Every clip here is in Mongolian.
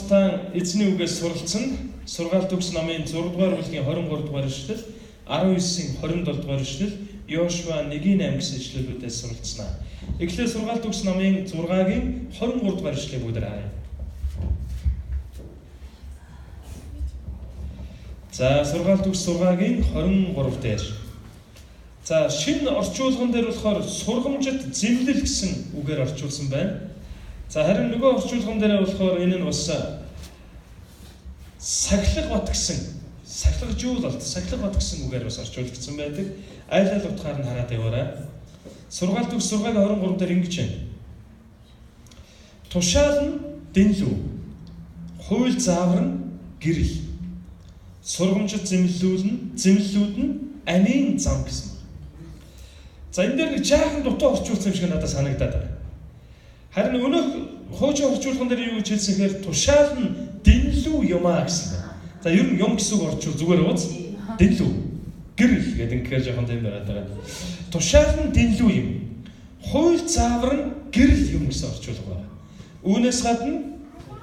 хамтдаа эзний үгээс суралцсан. Сургаалт төгс номын 6 дугаар бүлгийн 23 дугаар эшлэл, 19-ийн 27 дугаар эшлэл, Йошуа 1-8 гэсэн эшлэлүүдээс суралцсанаа. Эхлээд Сургаалт төгс номын 6-гийн 23 дугаар эшлэлийг бүгд харъя. За, Сургаалт төгс 6-гийн 23 дээр. За, шинэ орчуулган дээр болохоор сургамжит зэмлэл гэсэн үгээр орчуулсан байна. За, харин нөгөө орчуулган дээр болохоор энэ нь бас сахилга бат гэсэн, сахилгажуулалт, сахилга бат гэсэн үгээр бас орчуулагдсан байдаг. Айл айл утгаар нь хараад яваарай. Сургаалт төгс 6-гийн 23 дээр ингэж байна. Тушаал нь дэнлүү, хууль заавар нь гэрэл, сургамжит зэмлэлүүд нь амийн зам гэсэн. За, энэ дээр нэг жаахан дутуу орчуулсан юм шиг надад санагдаад байна. Харин өнөөх хуучин орчуулган дээр юу гэж хэлсэн гэхээр тушаал нь дэнлүү юм аа гэсэн байна. За, ер нь юм гэсэн үг орчуул зүгээр ууз. Дэнлүү. Гэрэл гэдэг ингээд жоохон тийм байгаад байгаа. Тушаал нь дэнлүү юм. Хууль заавар нь гэрэл юм гэсэн орчуулга байна. Үүнээс гадна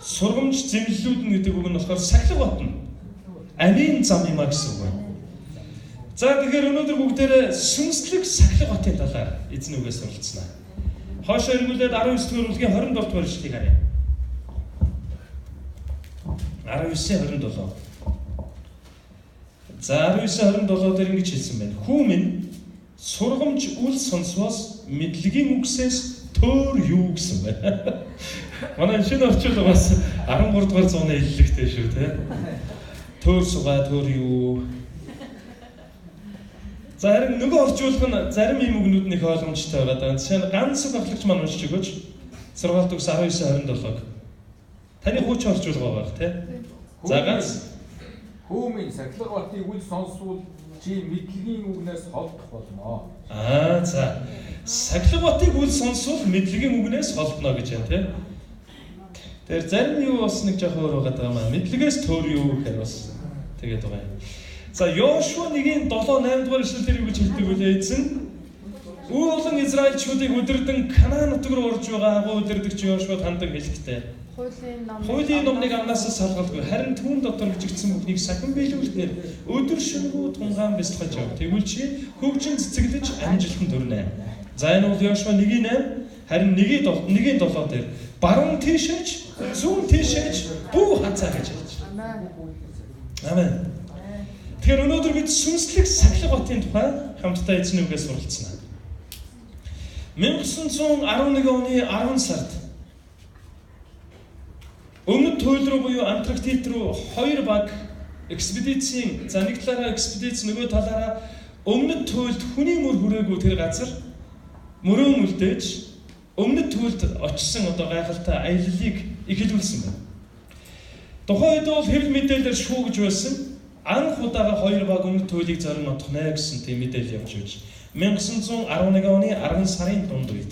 сургамж зэмлэлүүд нь гэдэг үг нь болохоор сахилга батна. Амийн зам юм а гэсэн үг байна. За, тэгэхээр өнөөдөр бүгдээрээ сүнслэг сахилга батын талаар эзэн үгээс суралцсанаа. Хоошоо эргүүлээд 19 дугаар бүлгийн 27 дугаар эшлэлийг харъя. 19:27. За, 19:27 дээр ингэж хэлсэн байна. Хүү минь, сургамж үл сонсвоос мэдлэгийн үгсээс төөр юу гэсэн байна. Манай шинэ орчуулга бас 13 дугаар зууны хэллэгтэй шүү, тэ. Төөр сугаа, төөр юу. За, харин нөгөө орчуулга нь зарим юм үгнүүд нь их ойлгомжтой байгаа даа. Жишээ нь ганц үг ахлагч маань уншиж өгөөч. Сургаалт төгс 19:27-г. Таны хуучин орчуулга байгаа тий. За, ганц. Хүү минь, сахилга батыг үл сонсвол чи мэдлэгийн үгнээс холдох болно. Аа, за. Сахилга батыг үл сонсвол мэдлэгийн үгнээс холдоно гэж байна тий. Тэгэхээр зарим юу бас нэг жоохон өөр байгаа даа. Мэдлэгээс төөр юу гэхээр бас тэгээд байгаа юм. За, Йошуа 1-ийн 7 8 дугаар эшлэл дээр юу гэж хэлдэг вүлээ эзэн? Үе олон Израильчуудыг удирдан Канаан нутаг руу орж байгаа агуу удирдагч Йошуад хандан хэлэхдээ хуулийн номыг амнаас салгалгүй харин түүн дотор бичигдсэн бүхнийг сахин биелүүлэхээр өдөр шөнөгүй тунгаан бясалгаж яв. Тэгвэл чи хөгжин цэцэглэж амжилтанд хүрнэ. За, энэ бол Йошуа 1-ийн 8, харин 1-ийн 7 дээр баруун тийшээж, зүүн тийшээж бүү хазаа гэж хэлж. Амен. Тэгэхээр өнөөдөр бид сүнслэг сахилга батын тухай хамтдаа эзний үгээс суралцсанаа. 1911 оны 10 сард Өмнөд туйл руу буюу Антарктид руу хоёр баг экспедицийн, за нэг талаараа экспедиц, нөгөө талаараа өмнөд туйлд хүний мөр хүрээгүй тэр газар мөрөөн үлдээж өмнөд туйлд очисон одоо гайхалтай аяллыг эхлүүлсэн байна. Тухайн үед бол хэвлэл мэдээлэлээр шүүгж байсан. Анх удаага хоёр баг өмнөд туйлыг зорин отох нэ гэсэн тийм мэдээлэл явж байж 1911 оны 10 сарын дунд үед.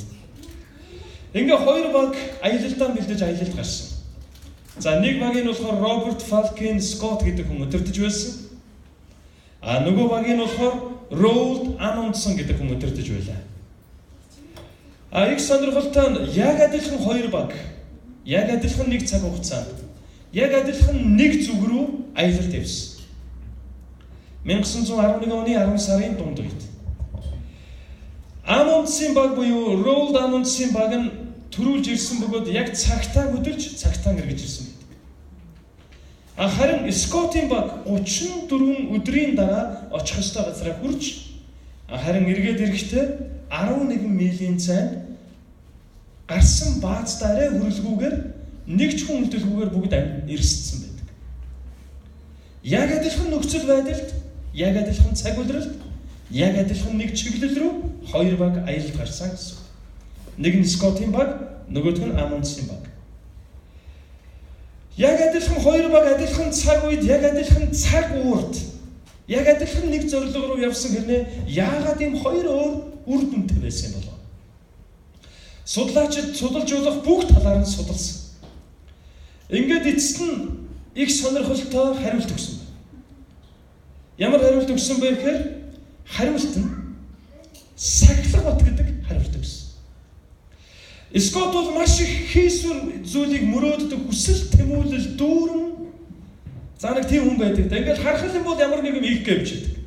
Ингээ хоёр баг аялалдаа бэлдэж аялалд гарсан. За, нэг багийн болохоор Роберт Фалкен Скотт гэдэг хүн удирдах байсан. А нөгөө багийн болохоор Ролд Амундсен гэдэг хүн удирдах байлаа. А их сонирхолтой нь яг адилхан хоёр баг, яг адилхан нэг цаг хугацаанд, яг адилхан нэг зүг рүү аялалд явсан. 1911 оны 10 сарын дунд үед. Амундсен баг буюу Ролд Амундсен баг нь төрүүлж ирсэн бөгөөд яг цагтаа хөдөлж цагтаа эргэж ирсэн байдаг. А харин Скоттын баг 34 өдрийн дараа очих ёстой газараа хүрч, харин эргээд ирэхдээ 11 милийн зайд гарсан бааз арай хүрэлгүүгээр нэг ч хүн үлдэлгүүгээр бүгд эрсдсэн байдаг. Яг адилхан нөхцөл байдалд, яг адилхан цаг улиралд, яг адилхан нэг чиглэл рүү хоёр баг аялалд гарсан гэсэн. Нэг нь Скоттын баг, нөгөөх нь Амундсен баг. Яг адилхан хоёр баг адилхан цаг үед, яг адилхан цаг уурд, яг адилхан нэг зорилго руу явсан хэрнээ яагаад ийм хоёр өөр үр дүнтэй байсан юм болов? Судлаачид судалж болох бүх талаар нь судалсан. Ингээд эцэст нь их сонирхолтой хариулт өгсөн байна. Ямар хариулт өгсөн бэ гэхээр хариулт нь сахилга бат гэдэг хариулт өгсөн. Скот бол маш их хийсвэр зүйлийг мөрөөддөг, хүсэл тэмүүлэл дүүрэн. За нэг тийм хүн байдаг. Ингээл харах юм бол ямар нэг юм хийх гэж байдаг.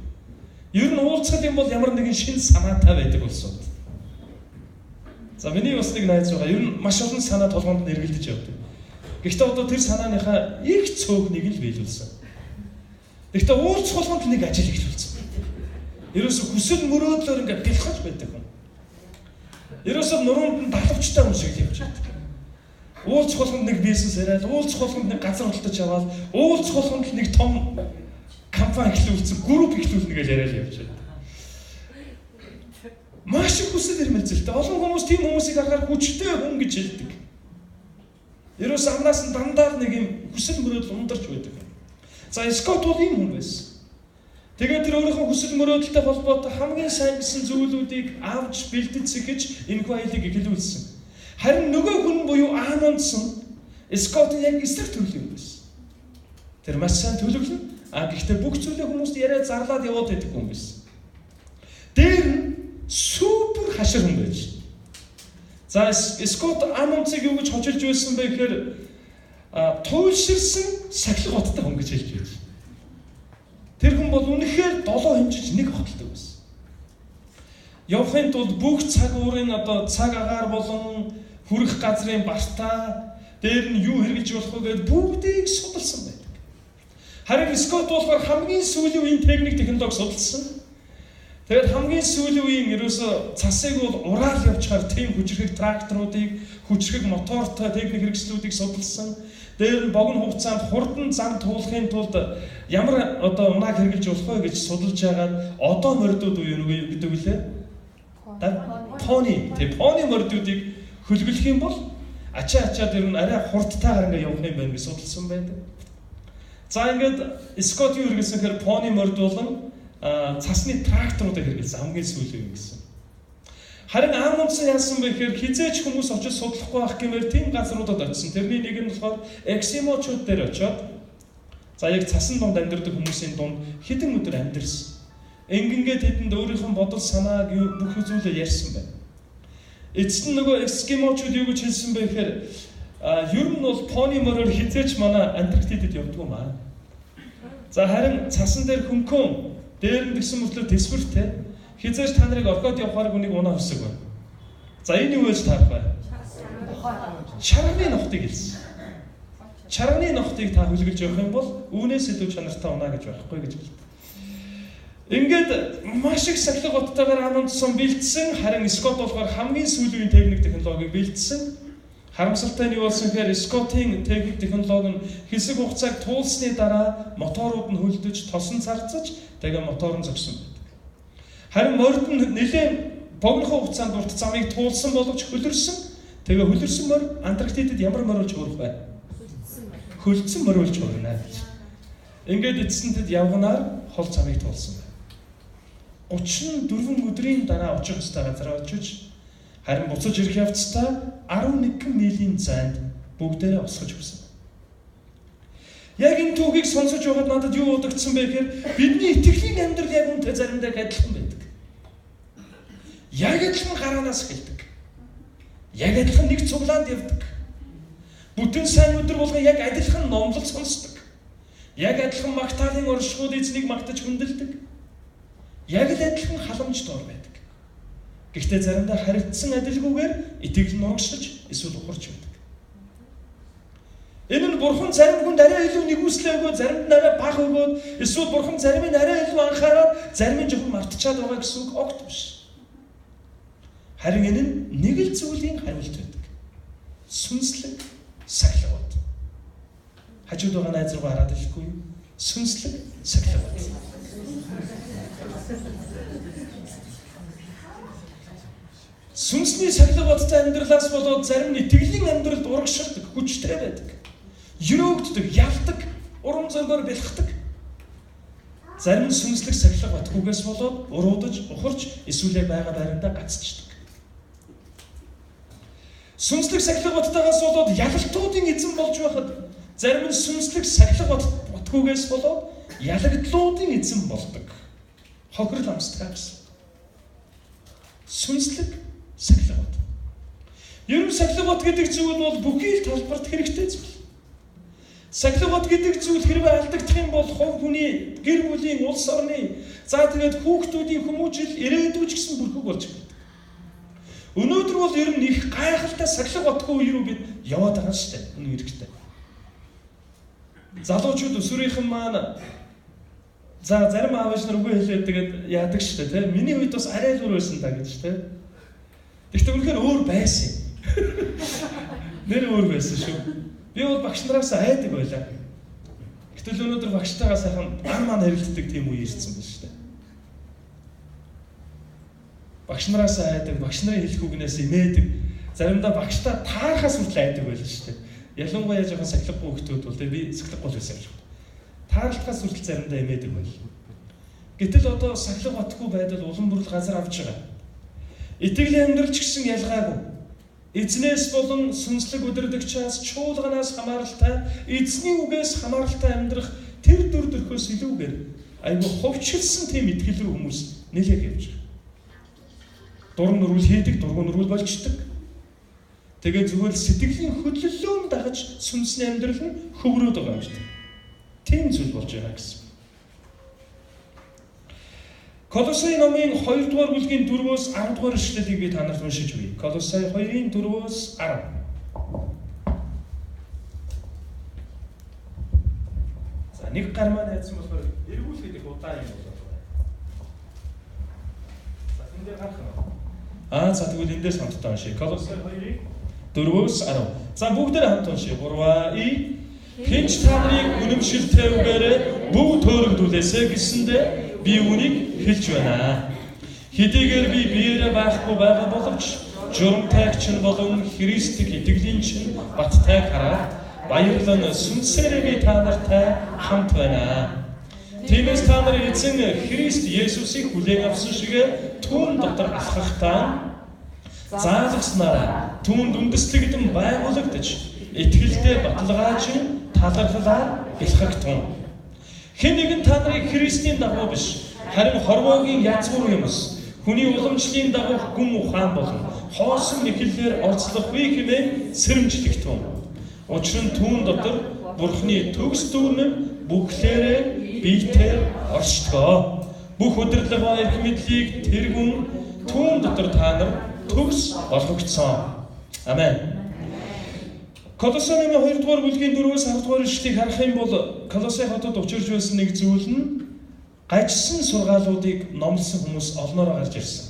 Ер нь уулзах юм бол ямар нэгэн шин санаатай байдаг улсууд. За миний бас нэг найз байгаа. Ер нь маш олон санаа толгоонд нь эргэлдэж явдаг. Гэхдээ одоо тэр санааныхаа их цөөхнийг л биелүүлсэн. Гэхдээ уулзах болгонд нэг ажил эхлүүлсэн. Ерөөсө хүсэл мөрөөдлөөр ингээд бэлхэж байдаг хүн. Ерөөсө нуруунд нь далавчтай хүн шиг явж байдаг. Уулзах болгонд нэг бизнес яриад, уулзах болгонд нэг газар худалдаж аваад, уулзах болгонд нэг том компани эхлүүлсэн, групп эхлүүлнэ гэж яриад явж байдаг. Маш их хүсэл эрмэлзэлтэй. Олон хүмүүс тийм хүмүүсийг харахаар хүчтэй хүн гэж хэлдэг. Ерөөсө амнаас нь дандаа нэг юм хүсэл мөрөөдөл ундарч байдаг. За Скот бол ийм хүн байсан. Тэгээд тэр өөрийнхөө хүсэл мөрөөдөлтэй холбоотой хамгийн сайн гэсэн зүйлүүдийг авч бэлдэж сэхэж энэхүү аялыг эхлүүлсэн. Харин нөгөө хүн буюу Амундсэн Скотын яг эсрэг төрлийн хүн байсан. Тэр маш сайн төлөвлөн. А гэхдээ бүх зүйлээ хүмүүст яриа зарлаад яваад байдаг хүн байсан. Дээр нь супер хашир хүн байж. За Скот Амундсыг юу гэж хожиж байсан бэ гэхээр туйлширсан сахилга баттай хүн гэж хэлж байж. Тэр хүн бол үнэхээр долоо хэмжиж нэг хотолдог байсан. Явахын тулд бүх цаг уурын одоо цаг агаар болон хүрэх газрын бартаа дээр нь юу хэрэгжилж болох вэ гэдээ бүгдийг судалсан байдаг. Харин Скот болохоор хамгийн сүүлийн үеийн техник технологи судалсан. Тэгээд хамгийн сүүлийн үеийн ерөөсө цасыг бол ураал явчихаар тийм хүчрхэг тракторуудыг, хүчрхэг мотортой техник хэрэгслүүдийг судалсан. Дээр нь богино хугацаанд хурдан зам туулахын тулд ямар одоо унааг хэрэгжилж болох вэ гэж судалж хагаад одоо мордууд уу юу гэдэг вүлээ? Пони. Тэг пони мордуудыг хөлгөлөх юм бол ачаа ачаа тэр нь арай хурдтайгаар ингээ явах юм байна гэж судалсан байдаг. За ингээд Скот юу хэрэглэсэн гэхээр пони морд болон цасны тракторуудыг хэрэглэсэн хамгийн сүүлийн юм гэсэн. Харин Амундсэн яасан бэ гэхээр хизээч хүмүүс очиж судлахгүй байх гэмээр тийм газруудад очисон. Тэрний нэг нь болохоор Эксимочууд дээр очиод за яг цасан дунд амьдардаг хүмүүсийн дунд хэдэн өдөр амьдарсан. Ингэнгээ тэдэнд өөрийнх нь бодол санааг бүх зүйлээ ярьсан байна. Эцэст нь нөгөө эскимочууд юу гэж хэлсэн бэ гэхээр ер нь бол пони мороор хизээч манай Антарктидад явдгүй маа. За харин цасан дээр хөнкөн дээр нь тэгсэн мөртлөө тэсвэртэй хизээч та нарыг орхиод явахаар хүнийг унаа хөсөг байна. За энэ юу гэж таарах вэ? Чарганы нохтыг хэлсэн. Чарганы нохтыг та хүлгэлж явах юм бол үүнээс илүү чанартай унаа гэж байхгүй гэж хэлдэг. Ингээд маш их сахилга боттойгоор Амундсэн бэлдсэн, харин Скот болохоор хамгийн сүүлийн техник технологиг бэлдсэн. Харамсалтай нь юу болсон гэхээр Скотын техник технологи нь хэсэг хугацааг туулсны дараа моторууд нь хөлдөж, тосон царцаж, тэгээ мотор нь зогсон байдаг. Харин морд нь нэлээд богино хугацаанд урт замыг туулсан боловч хөлөрсөн. Тэгээ хөлөрсөн морь Антарктидад ямар морь болж хөөрөх вэ? Хөлдсөн морь болж хөөрнө гэж. Ингээд эцэст нь тэд явганаар хол замыг туулсан байна. 34 өдрийн дараа очих ёстой газараа очиж харин буцаж ирэх явцдаа 11 милийн зайд бүгдээрээ босгож өгсөн. Яг энэ түүхийг сонсож байгаад надад юу бодогдсон бэ гэхээр бидний итгэлийн амьдрал яг үнтэй заримдаа адилхан байдаг. Яг адилхан гараанаас эхэлдэг. Яг адилхан нэг цуглаанд явдаг. Бүтэн сайн өдөр болгон яг адилхан номлол сонсдог. Яг адилхан магтаалын оршихуйд эзнийг магтаж хүндэлдэг. Яг л адилхан халамж доор байдаг. Гэхдээ заримдаа харагдсан адилгүйгээр итгэл нь урагшилж эсвэл ухарч байдаг. Энэ нь бурхан зарим хүнд арай илүү нэгүслээ өгөөд, заримд нь арай бага өгөөд, эсвэл бурхан зарим нь арай илүү анхаараад, зарим нь жоохон мартчаад байгаа гэсэн үг огт биш. Харин энэ нь нэг л зүйлийн хариулт байдаг. Сүнслэг сахилгууд. Хажууд байгаа найз руу хараад хэлэхгүй юу? Сүнслэг сахилгууд. Сүнсний сахилга баттай амьдралаас болоод зарим нь итгэлийн амьдралд урагшилдаг, хүчтэй байдаг. Ерөөгддөг, ялдаг, урам зоригоор бэлхдэг. Зарим нь сүнслэг сахилга батгүйгээс болоод уруудаж, ухарч, эсвэл байгаа байрандаа гацчдаг. Сүнслэг сахилга баттайгаас болоод ялалтуудын эзэн болж байхад зарим нь сүнслэг сахилга батгүйгээс болоод ялагдлуудын эзэн болдог. Хохирол амсдаг гэсэн. Сүнслэг сахилга бат. Ер нь сахилга бат гэдэг зүйл бол бүхий л талбарт хэрэгтэй зүйл. Сахилга бат гэдэг зүйл хэрвээ алдагдах юм бол хувь хүний, гэр бүлийн, улс орны, за тэгээд хүүхдүүдийн хүмүүжил, ирээдүйч гэсэн бүрхэг болж эхэлдэг. Өнөөдөр бол ер нь их гайхалтай сахилга батгүй үе рүү бид яваад байгаа шүү дээ. Үнэн хэрэгтэй. Залуучууд өсвөрийнхэн маань за зарим аав ээж нар үгүй хэлээд тэгээд яадаг шүү дээ, тэ. Миний үед бас арай л өөр байсан та гэж тэ. Гэхдээ үнэхээр өөр байсан юм. Нэр өөр байсан шүү. Би бол багш нараас айдаг байлаа. Гэтэл өнөөдөр багштайгаа сайхан ан маань харилцдаг тийм үе ирсэн байна шүү дээ. Багш нараас айдаг, багш нарын хэлэх үгнээс имээдэг. Заримдаа багштаа таарахаас хүртэл айдаг байлаа шүү дээ. Ялангуяа жоохон сахилгагүй хүмүүс бол тэгээ би сахилгагүй л байсан юм шиг. Таарлахаас хүртэл заримдаа имээдэг байл. Гэтэл одоо сахилга батгүй байдал улам бүр л газар авч байгаа. Итгэлийн амьдрал ч гэсэн ялгаагүй. Эзнээс болон сүнслэг удирдагчаас, чуулганаас хамааралтай, эзний үгээс хамааралтай амьдрах тэр дүр төрхөөс илүүгээр айгүй ховчилсан тийм итгэл рүү хүмүүс нэлээд явж байгаа. Дуран нүрүүл хийдэг, дургу нүрүүл болчдөг. Тэгээ зүгээр л сэтгэлийн хөдлөлөөн дагаж сүнсний амьдрал нь хөврөөд байгаа юм шүү дээ. Тийм зүйл болж байна гэсэн. Колосай номын 2 дугаар бүлгийн 4-өөс 10 дугаар эшлэлийг би та нарт уншиж өгье. Колосай 2-ын 4-өөс 10. За нэг гар маань хайцсан болохоор эргүүлэхэд их удаан юм болоод байна. За энэ дээр гарах нь. Аа за тэгвэл энэ дээр хамтдаа уншъя. Колосай 2-ыг 4-өөс 10. За бүгдээр хамт уншъя. 3 и Хинч та нарыг үнэмшилтэй үгээрээ бүв төөрөгдүүлээсэ гэсэндээ би үүнийг хэлж байна. Хэдийгээр би биеэрээ байхгүй байгаа боловч журамтайг чинь болон Христийг итгэлийн чинь баттай хараад баярлан сүнсээрээ би та нартай хамт байна. Тиймээс та нар эзэн Христ Есүсийг хүлээн авсан шигэ түүн дотор алхахдаа заалгаснараа түүнд үндэслэгдэн байгуулагдаж итгэлтэй баталгаажин талархлаар бэлхэгтэн. Хэн нэгэн та нарыг Христийн дагуу биш, харин хорвоогийн язгуур юмс, хүний уламжлалын дагуух гүн ухаан болон хоосон мэхлэлээр орцлохгүй хэмээн сэрэмжлэгтэн. Учир нь түүн дотор Бурхны төгс дүүрэн бүхлээрээ биетэй оршдгоо. Бүх удирдлага ба эрх мэдлийг тэргүүн түүн дотор та нар төгс болгогдсон. Амен. Колосай номын 2 дугаар бүлгийн 4-өөс 10 дугаар ишлэгийг харах юм бол Колосай хотод учирч байсан нэг зүйл нь гажсан сургаалуудыг номлосон хүмүүс олноороо гарч ирсэн.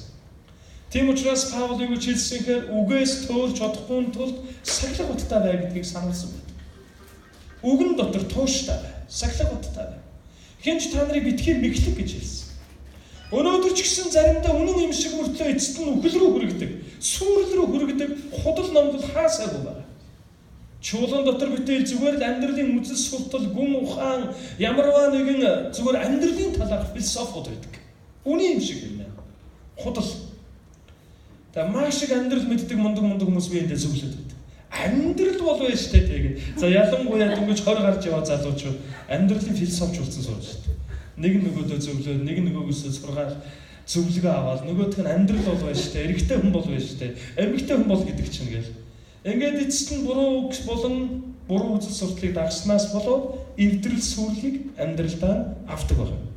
Тийм учраас Паул юу гэж хэлсэн гэхээр үгээс төөрч чадахгүй тулд сахилга баттай бай гэдгийг сануулсан байна. Үгэн дотор тууштай бай, сахилга баттай бай. Хинч та нарыг битгий мэхлэг гэж хэлсэн. Өнөөдөр ч гэсэн заримдаа үнэн юм шиг мөртлөө эцэст нь үхэл рүү хүргэдэг, сүрэл рүү хүргэдэг худал номлол хаасаагүй байна. Чуулган дотор бүтээл зүгээр л амьдралын үзэл суртал, гүн ухаан, ямарваа нэгэн зүгээр амьдралын талаарх философиуд байдаг. Үнэн юм шиг юм байна. Худал. Тэгээ маш их амьдрал мэддэг мундаг мундаг хүмүүс би эндээ зөвлөд байдаг. Амьдрал бол байж тээ тэгээд. За ялангуяа дөнгөж 20 гарч яваа залуучууд амьдралын философч болсон сууж штэ. Нэг нь нөгөөдөө зөвлөөд, нэг нь нөгөөгөөсөө сургаал зөвлөгөө аваад нөгөөх нь амьдрал бол байж тээ, эрэгтэй хүн бол байж тээ, эмэгтэй хүн бол гэдэг чинь гээл. Ингээд эцэст нь буруу үг болон буруу үзэл суртлыг дагснаас болоод эвдрэл сүрлийг амьдралдаа авдаг байна.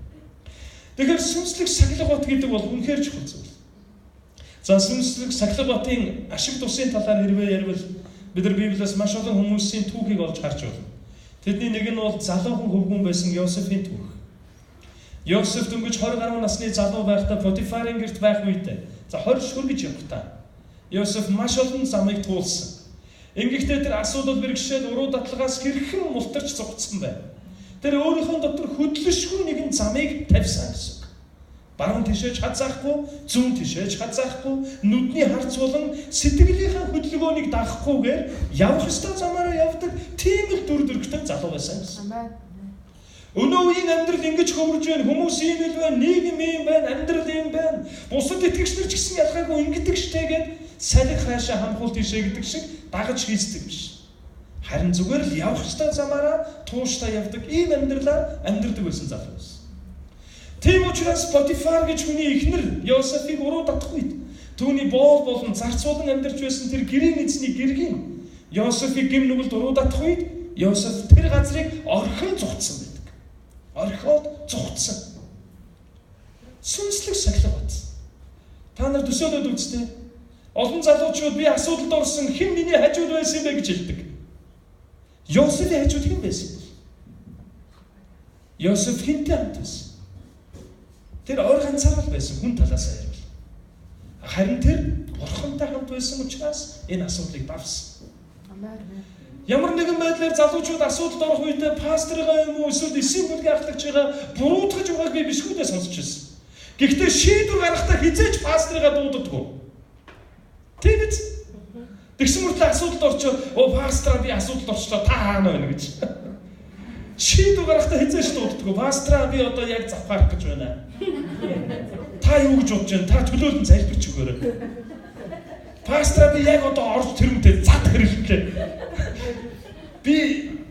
Тэгэхээр сүнслэг сахилга бат гэдэг бол үнэхээр чухал зүйл. За сүнслэг сахилга батын ашиг тусын талаар хэрвээ ярил бид нар Библиэс маш олон хүмүүсийн түүхийг олж харж байна. Тэдний нэг нь бол залуухан хөвгүн байсан Йосефийн түүх. Йосеф дөнгөж 20 гаруй насны залуу байхдаа Потифарын гэрт байх үед за 20 шүргэж явхдаа Йосеф маш олон замыг туулсан. Ингэхдээ тэр асуудал бэрхшээл уруу датлагаас хэрхэн мултарч зугцсан байна. Тэр өөрийнхөө дотор хөдлөшгүй нэгэн замыг тавьсан гэсэн үг. Баруун тишээж хазаахгүй, зүүн тишээж хазаахгүй, нүдний харц болон сэтгэлийнхээ хөдөлгөөнийг дагахгүйгээр явах ёстой замаараа явдаг тийм л дүр төрхтэй залуу байсан гэсэн. Өнөө үеийн амьдрал ингэж хөвөрж байна. Хүмүүс ийм л байна, нийгэм ийм байна, амьдрал ийм байна. Бусад итгэгч нар ч гэсэн ялгаагүй ингэдэг штэ гэд салхи хаашаа хамхуул тийшээ гэдэг шиг дагаж хийцдэг биш. Харин зүгээр л явах ёстой замаараа тууштай явдаг ийм амьдралаар амьдрдаг байсан залуу байсан. Тийм учраас Потифар гэж хүний эхнэр Йосефийг уруу татах үед Түүний боол болон зарц болон амьдарч байсан тэр гэрийн эзний гэргийн Йосефийг гим нүгэлд уруудах үед Йосеф тэр газрыг орхин зугтсан байдаг. Орхиод зугтсан. Сүнслэг сахилга бат. Та нар төсөөлөд үзтээ. Олон залуучууд би асуудалд орсон, хэн миний хажууд байсан юм бэ гэж хэлдэг. Йосефийн хажууд хэн байсан бэ? Йосеф хэнтэй хамт байсан. Тэр ор ганцаараа л байсан, хүн талаасаа ярил. Харин тэр бурхантай хамт байсан учраас энэ асуудлыг давсан. Ямар нэгэн байдлаар залуучууд асуудалд орох үедээ пасторыгаа юм уу эсвэл эсийн бүлгийн ахлагчгаа буруутгаж байгааг би бишгүүдээ сонсч байсан. Гэхдээ шийдвэр гаргахдаа хизээч пасторыгаа дууддаггүй. Тийм биз? Тэгсэн мөртлөө асуудалд орчоод "Оо пастораа, би асуудалд орчлоо, та хаана байна?" гэж. Шийдвэр гаргахдаа хизээч дууддаггүй. "Пастораа, би одоо яг завхаарах гэж байна. Та юу гэж бодож байна? Та төлөөлөн залбирч өгөөрэй. Пастораа, би яг одоо орж тэр хүнтэй зад хэрэлтлээ. Би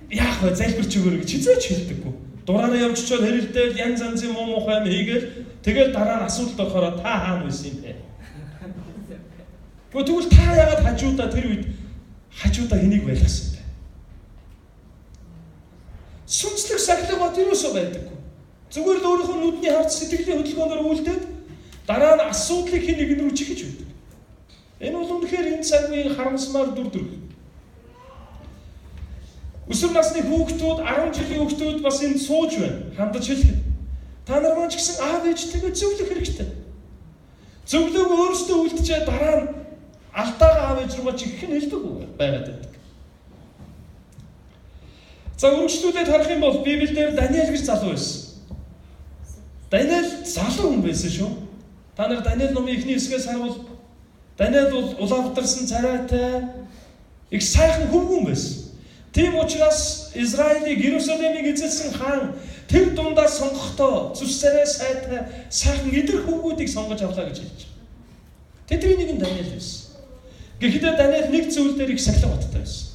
яах вэ? Залбирч өгөөрэй" гэж хизээч хэлдэггүй. Дураараа явж чод хэрэлдээл янз янзын муу мухай юм хийгээл тэгэл дараа нь асуудалд орохороо та хаана байсан юм бэ? Гэхдээ тэгвэл та яагаад хажуудаа тэр үед хажуудаа хэнийг байлгасан бэ? Сүнслэг сахилга бат юусоо байдаггүй. Зүгээр л өөрийнхөө нүдний харц сэтгэлийн хөдөлгөөнөөр үйлдээд дараа нь асуудлыг хэн нэгэн рүү чихэж байдаг. Энэ бол үнэхээр энэ цаг үеийн харамсмаар дүр төрх. Өсвөр насны хүүхдүүд, 10 жилийн хүүхдүүд бас энд сууж байна. Хандаж хэлэхэд. Та нар маань ч гэсэн аав ээжтэйгээ зөвлөх хэрэгтэй. Зөвлөгөө өөрсдөө үлдчихэд дараа нь алдаагаа аав ээж руугаа чихэх нь хэлдэг байгаад байдаг. За, үргэлжлүүлээд харах юм бол Библиэлд Даниэл гэж залуу байсан. Даниэл залуу хүн байсан шүү. Та нар Даниэл номын эхний хэсгээс харвал Даниэл бол улаавдарсан царайтай, их сайхан хөвгүн байсан. Тийм учраас Израилийг, Иерусалимыг эзэлсэн хаан тэр дундаа сонгохдоо зүс царай сайтай, сайхан эдэр хөвгүүдийг сонгож авлаа гэж хэлж байгаа. Тэдний нэг нь Даниэл байсан. Гэхдээ Даниэл нэг зүйл дээр их сахилга баттай байсан.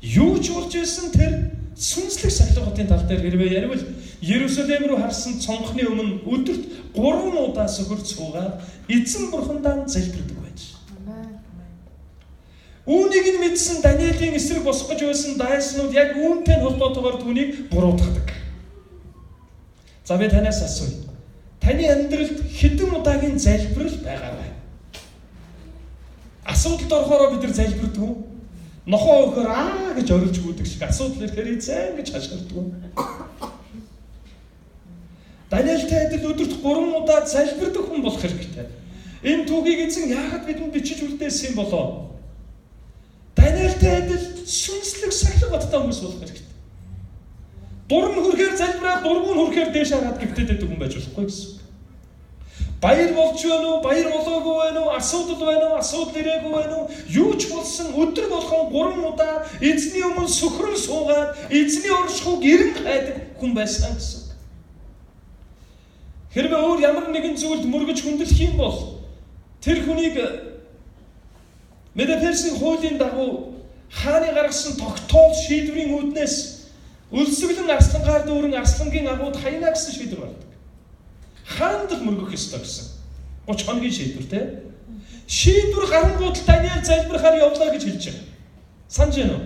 Юу ч болж исэн тэр сүнслэг сахилга батын тал дээр хэрвээ ярил Иерусалим руу харсан цонхны өмнө өдөрт 3 удаа сөхөрч суугаад эзэн бурхандаа залбирдаг байж. Үүнийг нь мэдсэн Даниэлийн эсрэг босох гэж байсан дайснууд яг үүнтэй холбоотойгоор түүнийг буруутгадаг. За, би танаас асууя. Таны амьдралд хэдэн удаагийн залбирал байгаа вэ? Асуудалд орохороо бид нар залбирдаг уу? Нохоо өгөхөр аа гэж орилж гүдэг шиг асуудал ирэхээр эзэн гэж хашгирдаг уу? Даниэлтэй адил өдөрт 3 удаа залбирдаг хүн болох хэрэгтэй. Энэ түүхийг эзэн яагаад бидэнд бичиж үлдээсэн юм болоо? Даниэлтэй адил сүнслэг сахилга баттай хүмүүс болох хэрэгтэй. Дуран хүрэхээр залбираад, дургуун хүрэхээр дээш хараад гівтээд байдаг хүн байж болохгүй гэсэн. Баяр болж байна уу, баяр болоогүй байна уу, асуудал байна уу, асуудал ирээгүй байна уу, юу ч болсон өдөр болгон 3 удаа эзний өмнө сөхрөн суугаад эзний оршихуйг эрен хайдаг хүн байсан гэсэн. Хэрвээ өөр ямар нэгэн зүйлд мөргөж хүндлэх юм бол тэр хүнийг Медоперсийн хуулийн дагуу хааны гаргасан тогтоол шийдвэрийн үүднээс өлсгөлэн арслангаар дүүрэн арслангийн агууд хаяна гэсэн шийдвэр гардаг. Хаанд л мөргөх ёстой гэсэн. 30 хоногийн шийдвэр, те. Шийдвэр гарангуут Даниэл залбирахаар явлаа гэж хэлж байгаа. Санаж байна уу?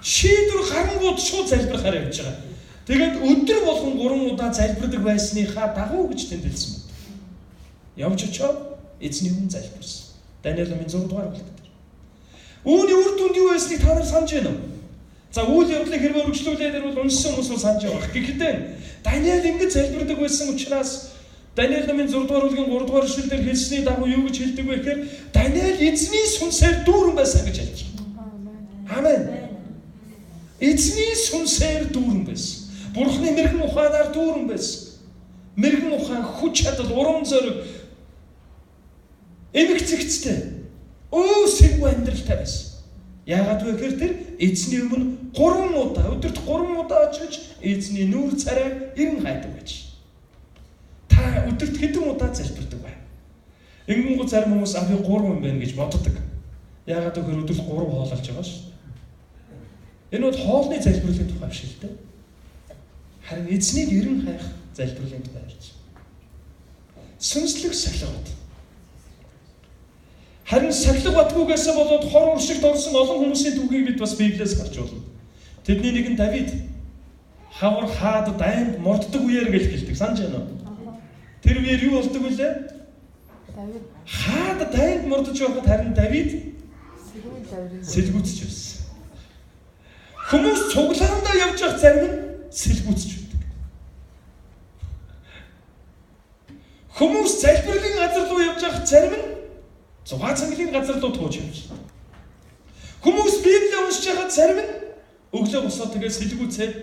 Шийдвэр гарангуут шууд залбирахаар явж байгаа. Тэгээд өдөр болгон 3 удаа залбирдаг байсныхаа дагуу гэж тэмдэглэсэн байна. Явж очоод эзний өмнө залбирсан. Даниэл номын 6 дугаар бүлэг дээр. Үүний үр дүнд юу байсныг та нар санаж байна уу? За, үйл явдлыг хэрвээ үргэлжлүүлээд ирвэл уншсан хүмүүс бол санаж байгаа. Гэхдээ Даниэл ингэж залбирдаг байсан учраас Даниэл номын 6 дугаар бүлгийн 3 дугаар эшлэл дээр хэлсний дагуу юу гэж хэлдэг вэ гэхээр Даниэл эзний сүнсээр дүүрэн байсан гэж хэлж байгаа. Амен. Эзний сүнсээр дүүрэн байсан. Бурхны мэргэн ухаанаар дүүрэн байсан. Мэргэн ухаан, хүч чадал, урам зориг, эмх цэгцтэй, өө сэргүй амьдралтай байсан. Яагаад вэ гэхээр тэр эзний өмнө 3 удаа, өдөрт 3 удаа очиж эзний нүүр царай эрен хайдаг байж. Та өдөрт хэдэн удаа залбирдаг вэ? Ингэнгүү зарим хүмүүс а би 3 юм байна гэж боддог. Яагаад гэхээр өдөрт 3 хоололж байгаа шүү дээ. Энэ бол хоолны залбирлын тухай биш л дээ. Харин эзнийг эрен хайх залбирлын тухай ярьж. Сүнслэг сахилгад. Харин сахилга батгүйгээсээ болоод хор уршигт орсон олон хүмүүсийн түүхийг бид бас Библиэс харж байна. Тэдний нэг нь Давид. Хавар хаад дайнд морддог үеэр гэж хэлдэг. Санаж байна уу? Тэр үеэр юу болдог вүлээ? Давид хаад дайнд мордож байхад харин Давид сэлгүүцэж байсан. Хүмүүс цуглаандаа явж явах зарим нь сэлгүүцэж байдаг. Хүмүүс залбирлын газар руу явж явах зарим нь зугаа цангалын газар руу тууж явж байдаг. Хүмүүс Библийг уншиж байхад зарим нь өглөө босоод тэгээд сэлгүүцээд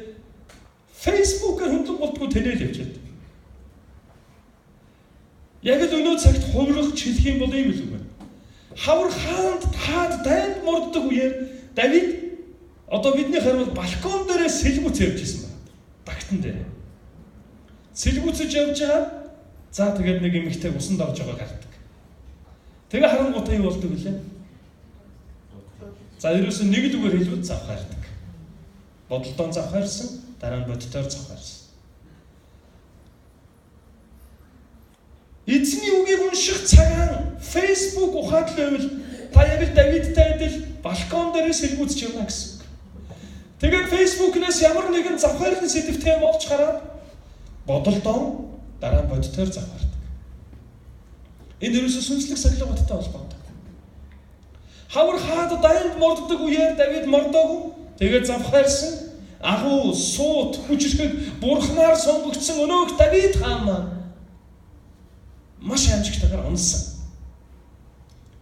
Facebook-аар хөндлөн болтгүй тэнэл явж байдаг. Яг л өнөө цагт хувирах хэлэх юм бол ийм л үг байна. Хавар хаанд таад дайнд морддог үеэр Давид одоо бидний хариул балкон дээрээ сэлгүүц явж исэн байна. Багтан дээр. Сэлгүүцэж явж байгаа. За тэгээд нэг эмэгтэй усанд орж байгааг хардаг. Тэгээ харангуйтаа юу болдог вүлээ? За ерөөсөө нэг л үгээр хэлбэл завхаардаг. Бодолдоон завхаарсан, дараа нь боддоор завхаарсан. Эзний үгийг унших цагаан Facebook ухаад л байвал та яг л Давидтай адил балкон дээрээ сэлгүүцэж явна гэсэн үг. Тэгээд Facebook-нээс ямар нэгэн завхаарлын сэдвтэй юм олж хараад бодолдоон дараа нь боддоор завхаардаг. Энэ ерөөсөө сүнслэг сахилга баттай холбоотой. Хавар хаад дайнд морддог үеэр Давид мордоогүй. Тэгээд завхаарсан. Агуу, суут, хүчрхэг бурхнаар сонгогдсон өнөөх Давид хаан маань маш амжилттайгаар унсан.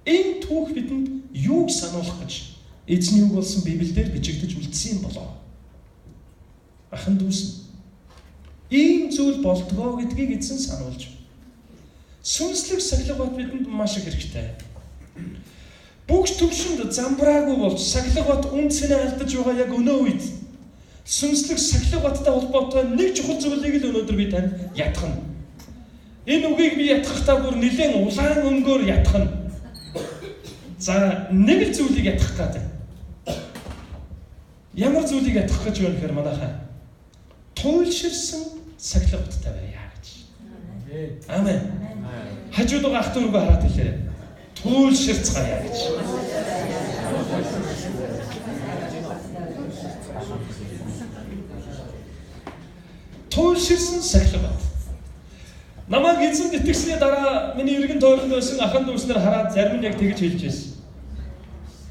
Энэ түүх бидэнд юуг сануулах гэж эзний үг болсон Библиэлд бичигдэж үлдсэн юм болоо. Ахан дүүс ийм зүйл болдгоо гэдгийг эзэн сануулж. Сүнслэг сахилга бат бидэнд маш их хэрэгтэй. Бүх төвшөнд замбраагүй болж сахилга бат үн цэнэ алдаж байгаа яг өнөө үед сүнслэг сахилга баттай холбоотой нэг чухал зүйлийг л өнөөдөр би танд ятгах. Энэ үгийг би ятгахдаа бүр нэлээд улаан өнгөөр ятгах. За нэг л зүйлийг ятгах гэдэг. Ямар зүйлийг ятгах гэж байна гэхээр манайхаа туйлширсан сахилга баттай байя гэж. Амен. Хажууд байгаа ах дүүргөө хараад хэлээрэй. Туйлширцгаая гэж. Туйлширсан сахилга бат. Намайг эзэнд итгэсний дараа миний эргэн тойронд байсан ахан дүүснэр хараад зарим нь яг тэгж хэлж байсан.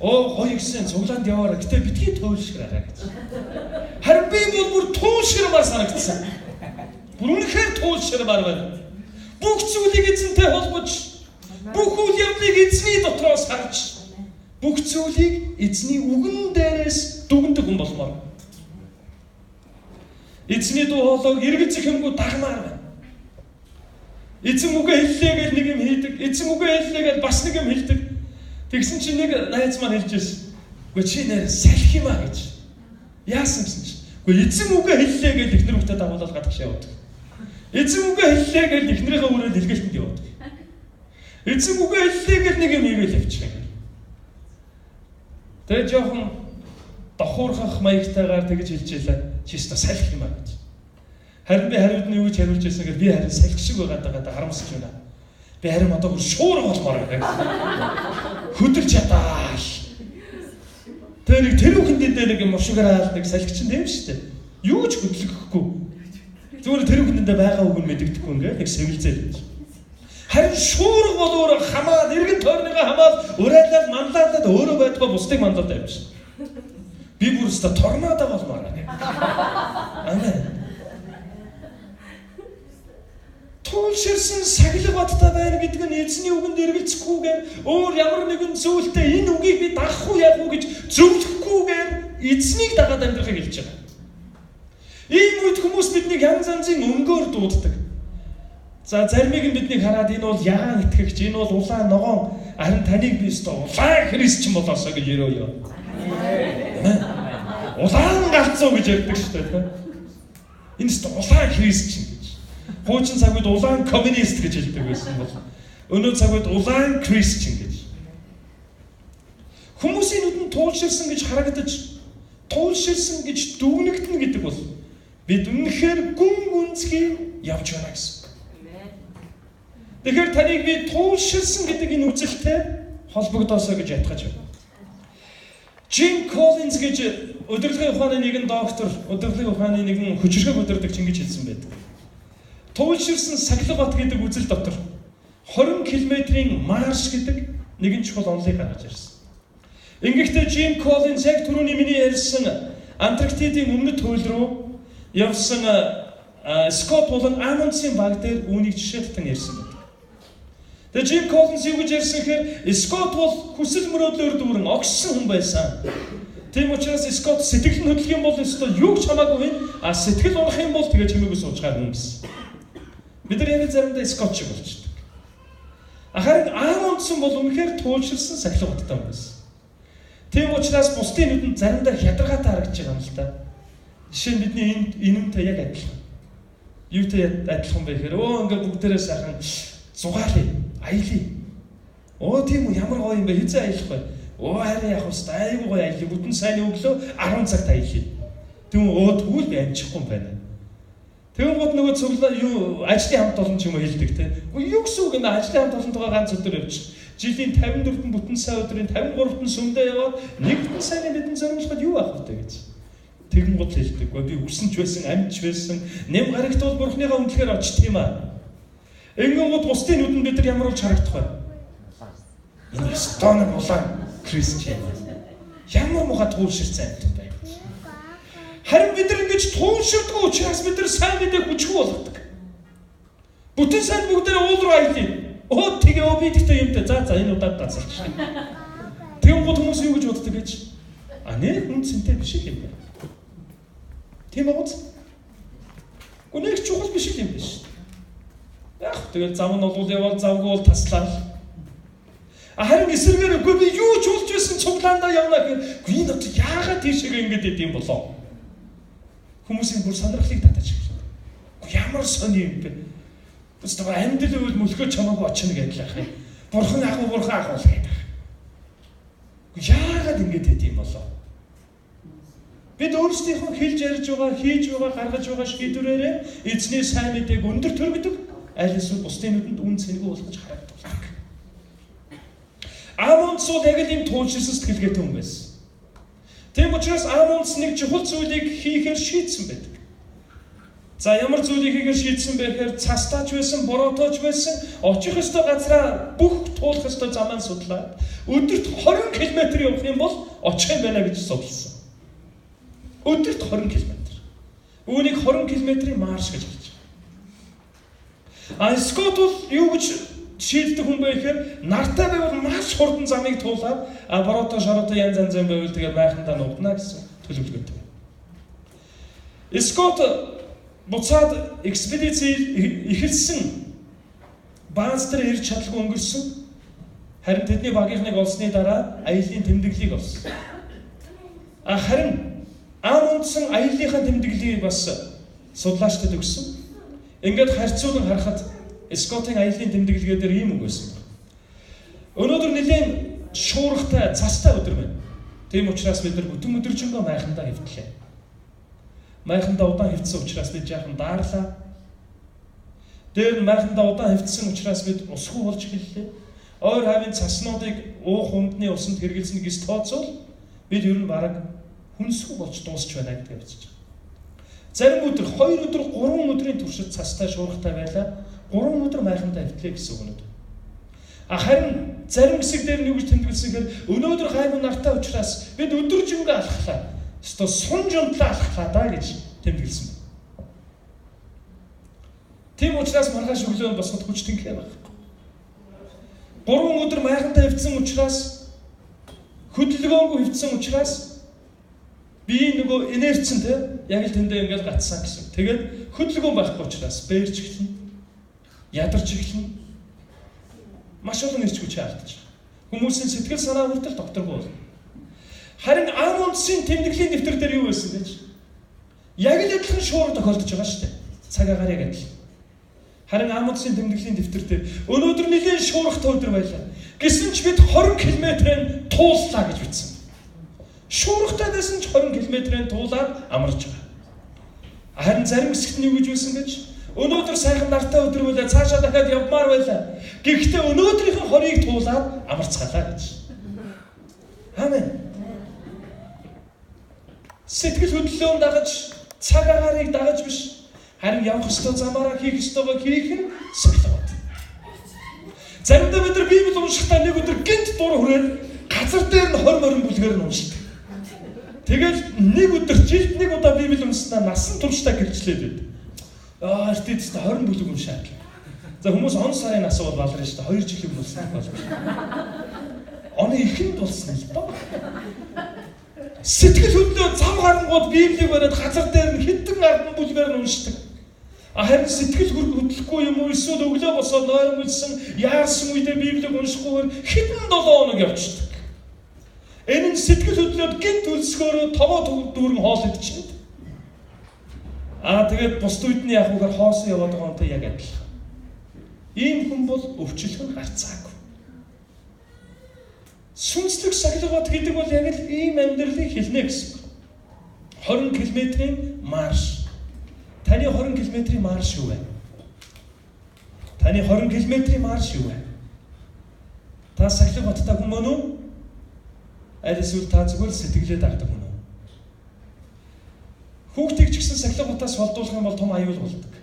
Оо гоё гисэн цуглаанд яваараа. Гэтэ битгий туйлшраарай гэж. Харин би бол бүр туйлширмаар санагдсан. Бүр үнэхээр туйлширмаар байна. Бүх зүйлийг эзэнтэй холбож, бүх үйл явдлыг эзний дотроос харж, бүх зүйлийг эзний үгэн дээрээс дүгндэг хүн болмоор. Эзний дуу хоолойг эргэлзэх юмгүй дагмаар байна. Эзэн үгээ хэллээ гэж нэг юм хийдэг. Эзэн үгээ хэллээ гэж бас нэг юм хэлдэг. Тэгсэн чинь нэг найз маань хэлж байсан. Үгүй чи нэр салхи юм а гэж. Яасан гэсэн чинь. Үгүй эзэн үгээ хэллээ гэж эхнэр хүүхдэд дагуулаад гадагш явдаг. Эзэн үгээ хэллээ гэж эхнэрийнхээ өрөөнд илгээштэнд явдаг. Эзэн үгээ хэллээ гэж нэг юм хийгээл явчих. Тэгээ жоохон дохуурхах маягтайгаар тэгж хэлж байлаа. Чи өстө салхи юм а гэж. Харин би хариуд нь юу гэж хариулж байсан гэхээр би харин салхи шиг байгаад байгаа харамсаж байна. Би харин одоо бүр шуурга болмоор байна. Хөдөлж ятаал. Тэгээ нэг тэр үхэнд дээр нэг юм шугараал нэг салхичин тийм шүү дээ. Юу ч хөдлөхгүй. Зүгээр тэр үхэнд байгаа үг нь мэдэгдэхгүй ингээд нэг сэвэлзээл байж. Харин шуурга бол өөрөө хамаад эргэн тойрныгоо хамаад урайлал манлайлаад өөрөө байдгаа бусдыг манлайлаад авчихна. Би бүр өстө торнадо болмоор байна. Амен. Туйлширсан сахилга баттай байна гэдэг нь эзний үгэнд эргэлзэхгүйгээр өөр ямар нэгэн зүйлтэй энэ үгийг би дагах уу яах уу гэж зөвлөхгүйгээр эзнийг дагаад амьдрахыг хэлж байгаа. Ийм үед хүмүүс биднийг янз янзын өнгөөр дууддаг. За заримыг нь биднийг хараад энэ бол ягаан итгэгч, энэ бол улаан ногоон, харин таныг би өстө улаан христчин болоосоо гэж өрөөё. Улаан галзуу гэж ярьдаг шүү дээ. Энэ өстө улаан христчин. Хуучин цаг үед улаан коммунист гэж хэлдэг байсан бол өнөө цаг үед улаан христчин гэж. Хүмүүсийн нүдэнд туулширсан гэж харагдаж, туулширсан гэж дүгнэгдэнэ гэдэг бол бид үнэхээр гүн гүнзгий явж байна гэсэн. Тэгэхээр таныг би туулширсан гэдэг энэ үзэлтэй Холбогдоосоо гэж ятгаж байна. Джим Коллинз гэж удирдлагын ухааны нэгэн доктор, удирдлагын ухааны нэгэн хүчирхэг удирдагч ингэж хэлсэн байдаг. Туйлширсан сахилга бат гэдэг үзэл дотор 20 км-ийн марш гэдэг нэгэн чухал онолыг гаргаж ирсэн. Ингэхдээ Джим Коллинз яг түрүүний миний ярьсан Антарктидын өмнөд хууль руу явсан Скот болон Амундсен баг дээр үүнийг жишээ татан ярьсан байдаг. Тэгээ Джим Коллинз юу гэж ярьсан гэхээр Скот бол хүсэл мөрөөдлөөр дүүрэн огсон хүн байсан. Тийм учраас Скот сэтгэл нь хөдлөх юм бол өстой юу ч хамаагүй юм. А сэтгэл унах юм бол тэгээ чимээгүй сууж байгаа хүн гэсэн. Бид нар яг заримдаа Скот шиг болчихдог. Харин Амундсен бол үнэхээр туйлширсан сахилга баттай хүн байсан. Тийм учраас бусдын нүдэнд заримдаа хядаргаатай харагдаж байгаа юм л та. Жишээ нь бидний энүүнтэй яг адилхан. Юутай адилхан бэ гэхээр ингээ бүгдээрээ сайхан зугаалъя, аялъя. Тийм үү, ямар гоё юм бэ? Хэзээ аялах вэ? Харин яах вэ? Айгүй гоё аялъя. Бүтэн сайн өглөө 10 цагт аялъя. Тийм үү, тэгвэл би амжихгүй юм байна. Тэгэн гот нөгөө цуглаа юу ажлын хамт олон ч юм уу хэлдэг те. Юу гэсэн үг энэ ажлын хамт олонтойгоо ганц өдөр явчих. Жилийн 54-н бүтэн сайн өдрийн 53-т нь сүмдээ яваад нэг бүтэн сайныг бидэнд зориулахад юу авах вэ гэж. Тэгэн гот хэлдэг. Би үсэн ч байсан, амж байсан, нэм гарагт бол бурхныгаа үнэлэхээр очт юм аа. Ингэн гот бусдын нүдэнд бид нар ямар болж харагдах вэ? Энэ стон булан христчэн. Ямар муухай туйлширсан амьтан байв. Харин бид нар ингэж туйлширдгүй учраас бид нар сайн мэдээг хүчгүй болгодог. Бүтэн сайн бүгдээрээ уул руу аялъя. Тэгээ би тэгтээ юмтай. За энэ удаад гацалчих. Тэгэн гот хүмүүс юу гэж боддог гэж? А нэг хүн цэнтэй биш юм байна. Тийм үү? Гүн нэг чухал биш юм биш. Яг тэгэл зам нь бол явал завгүй бол таслаа. Харин эсрэгээр үгүй би юу ч болж байсан цуглаандаа явна гэхээр үгүй энэ одоо яагаад тийшээгээ ингэж идэм болоо? Хүмүүсийн бүр сонирхлыг татаж эхэлнэ. Үгүй ямар сони юм бэ? Тэс тэр амьдрал үйл мөлхөө чамаагүй очино гэдэл ах юм. Бурхан ах уу, бурхан ах уу гэдэг. Үгүй яагаад ингэж идэм болоо? Бид өөрсдийнхөө хэлж ярьж байгаа, хийж байгаа, гаргаж байгаа шийдвэрээрээ эзний сайн мэдээг өндөр төргөдөг, аль эсвэл бусдын нүдэнд үн цэнгүй болгож харагдуулдаг. Амундс бол яг л ийм туйлширсан сэтгэлгээтэй хүн байсан. Тийм учраас Амундс нэг чухал зүйлийг хийхээр шийдсэн байдаг. За ямар зүйлийг хийхээр шийдсэн бэ гэхээр цастаач байсан, боротооч байсан, очих ёстой газраа бүх туулах ёстой замаа судлаад өдөрт 20 км явах юм бол очих юм байна гэж судалсан. Өдөрт 20 км. Үүнийг 20 км-ийн марш гэж хэлж байгаа. А Скот бол юу гэж шийддэг хүн бэ гэхээр нартай байвал маш хурдан замыг туулаад, а борото шорото янз янз юм байвал тэгээд майхандаа нугдана гэсэн төлөвлөгөөтэй. Скот буцаад экспедиц эхэлсэн бааз дээр ирж чадалгүй өнгөрсөн. Харин тэдний багийнхныг олсны дараа аяллаа тэмдэглэлийг олсон. А харин Амундсэн аяллахын тэмдэглэлийг бас судлаачдад өгсөн. Ингээд харьцуулан харахад Скотын аяллаа тэмдэглэгээ дээр ийм үг байсан. Өнөөдөр нэлээд шуургатай, цастай өдөр байна. Тийм учраас бид нар бүтэн өдөржингөө майхандаа хэвтлээ. Майхандаа удаан хэвтсэн учраас бид жаахан daарлаа. Дээр нь майхандаа удаан хэвтсэн учраас бид усгүй болж эхэллээ. Ойр хавийн цаснуудыг уух умдны усанд хэргэлсэн гэж тооцвол бид ер нь бараг хүнсгүй болж дуусч байна гэдгээ бичиж байгаа. Зарим өдөр 2 өдөр 3 өдрийн туршид цастай шуургатай байлаа. 3 өдөр майхандаа хэвтлээ гэсэн үг өнөдөр. А харин зарим хэсэг дээр нь юу гэж тэмдэглэсэн гэхээр өнөөдөр гайгүй нартай учраас бид өдөржингөө алхлаа. Өстө сун жундлаа алхлаа да гэж тэмдэглэсэн байна. Тийм учраас маргааш өглөө нь босоход хүч тэнхээ байхгүй. 3 өдөр майхандаа хэвтсэн учраас хөдөлгөөнгүй хэвтсэн учраас би нөгөө инерцэн те яг л тэндээ ингээл гацсан гэсэн. Тэгээд хөдөлгөөн байхгүй учраас бээрч эхэлнэ. Ядарч эхэлнэ. Маш олон эрч хүчээ алдчих. Хүмүүсийн сэтгэл санаа хүртэл докторгүй болно. Харин Амундсын тэмдэглэлийн дэвтэр дээр юу байсан гэж? Яг л адилхан шуурга тохиолдож байгаа шүү дээ. Цаг агаар яг адилхан. Харин Амундсын тэмдэглэлийн дэвтэр дээр өнөөдөр нэлээд шуургатай өдөр байлаа. Гэсэн ч бид 20 км-ийн тууллаа гэж бичсэн. Шуургатай байсан ч 20 км-ийн туулаад амарч байгаа. Харин зарим хэсэгт нь юу гэж байсан гэж? Өнөөдөр сайхан нартай өдөр байлаа. Цаашаа дахиад явмаар байлаа. Гэхдээ өнөөдрийнхөө хорийг туулаад амарцгаалаа гэж. Амен. Сэтгэл хөдлөлөөн дагаж, цаг агаарыг дагаж биш, харин явах ёстой замаараа хийх ёстойгоо хийх нь сахилга бат. Заримдаа бид нар Библи уншихдаа нэг өдөр гинт дур хүрээд газар дээр нь 20 морин бүлгээр нь уншдаг. Тэгэл нэг өдөр жилд нэг удаа Библи уншсанаа насан туршдаа гэрчлээд байд. Аа, эртээ 20 бүлэг уншаад. За хүмүүс он сарын нас бол баларна шүү дээ. 2 жилийн өмнө болсон болж байна. Оны эхэнд болсон л доо. Сэтгэл хөдлөө зам гарангууд Библийг бариад газар дээр нь хэдэн ардан бүлгээр нь уншдаг. Харин сэтгэл хөдлөхгүй юм уу эсвэл өглөө босоод нойрон үлсэн яарсан үедээ Библийг уншихгүйгээр хэдэн 7 хоног явчихдаг. Энэ нь сэтгэл хөдлөөд гинт өлсгөөрөө тогоо дүүрэн хоол идчихэв. Аа тэгээд бусд үед нь яг үгээр хоосон яваад байгаа хүнтэй яг адилхан. Ийм хүн бол өвчлөх нь гарцаагүй. Сүнслэг сахилга бат гэдэг бол яг л ийм амьдралыг хэлнэ гэсэн. 20 км-ийн марш. Таны 20 км-ийн марш юу вэ? Таны 20 км-ийн марш юу вэ? Та сахилга баттай хүн мөн үү? Аль эсвэл та зүгээр сэтгэлээ дагдаг хүн үү? Хүүхдийг ч гэсэн сахилга батаас холдуулах юм бол том аюул болдог.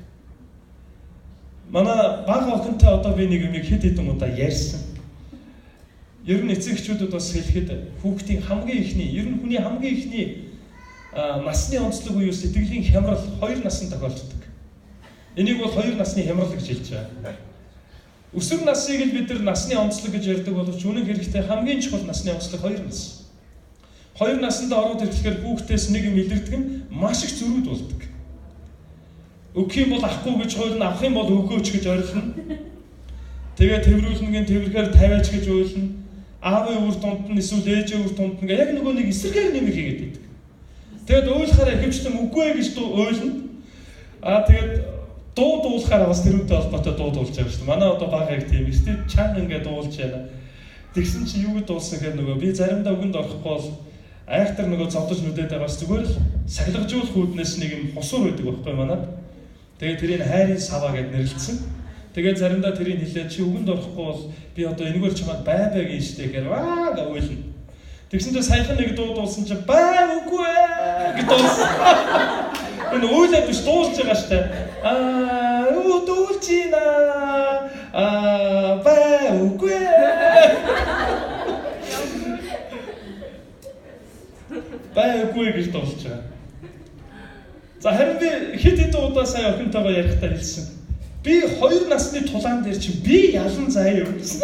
Манай бага охинтой одоо би нэг юмыг хэд хэдэн удаа ярьсан. Ер нь эцэг эхчүүдэд бас хэлэхэд хүүхдийн хамгийн эхний, ер нь хүний хамгийн эхний насны онцлог буюу сэтгэлийн хямрал 2 наснд тохиолддог. Энийг бол 2 насны хямрал гэж хэлж байгаа. Өсвөр насыг л бид нар насны онцлог гэж ярьдаг боловч үнэн хэрэгтээ хамгийн чухал насны онцлог 2 нас. 2 насанд ороод ирэхээр хүүхдээс нэг юм илэрдэг нь маш их зөрүүд болдог. Өгөх юм бол авахгүй гэж хуйлна, авах юм бол өгөөч гэж орилно. Тэгээ тэрврүүлнгийн тэрвэрхээр тавиач гэж уйлна. Аавын үр дунд нь эсвэл ээжийн үр дунд нь яг нөгөө нэг эсрэгээр нэмэг хийгээд байдаг. Тэгээд уйлахаараа ихэвчлэн үгүй гэж уйлна. Аа тэгээд дуу дуулахаараа бас тэрүүнтэй холбоотой дуу дуулж байгаа шүү дээ. Манай одоо бага яг тийм эртээ чанга ингээд дуулж байна. Тэгсэн чи юу гэж дуулсан гэхээр нөгөө би заримдаа үгэнд орохгүй бол айхтар нөгөө зовдож нүдээд байгаас зүгээр л сахилгажуулах үүднээс нэг юм хусуур байдаг байхгүй манад. Тэгээд тэрийг хайрын саваа гэд нэрлэлсэн. Тэгээд заримдаа тэрийг хэлээд чи үгэнд орохгүй бол би одоо энэгээр чамайг бай бай гин штэ гэхээр ваа гэж уйлна. Тэгсэн чинь саяхан нэг дуу дуулсан чи бай үгүй ээ гэж дуулсан. Энэ уйлаад биш дуулж байгаа штэ. Аа юу дуулж байна? Аа бай үгүй ээ. Бай үгүй гэж дуулж байгаа. За харин би хэд хэдэн удаа сая охинтойгоо ярихдаа хэлсэн. Би 2 насны тулаан дээр чинь би ялан заяа юу гэсэн.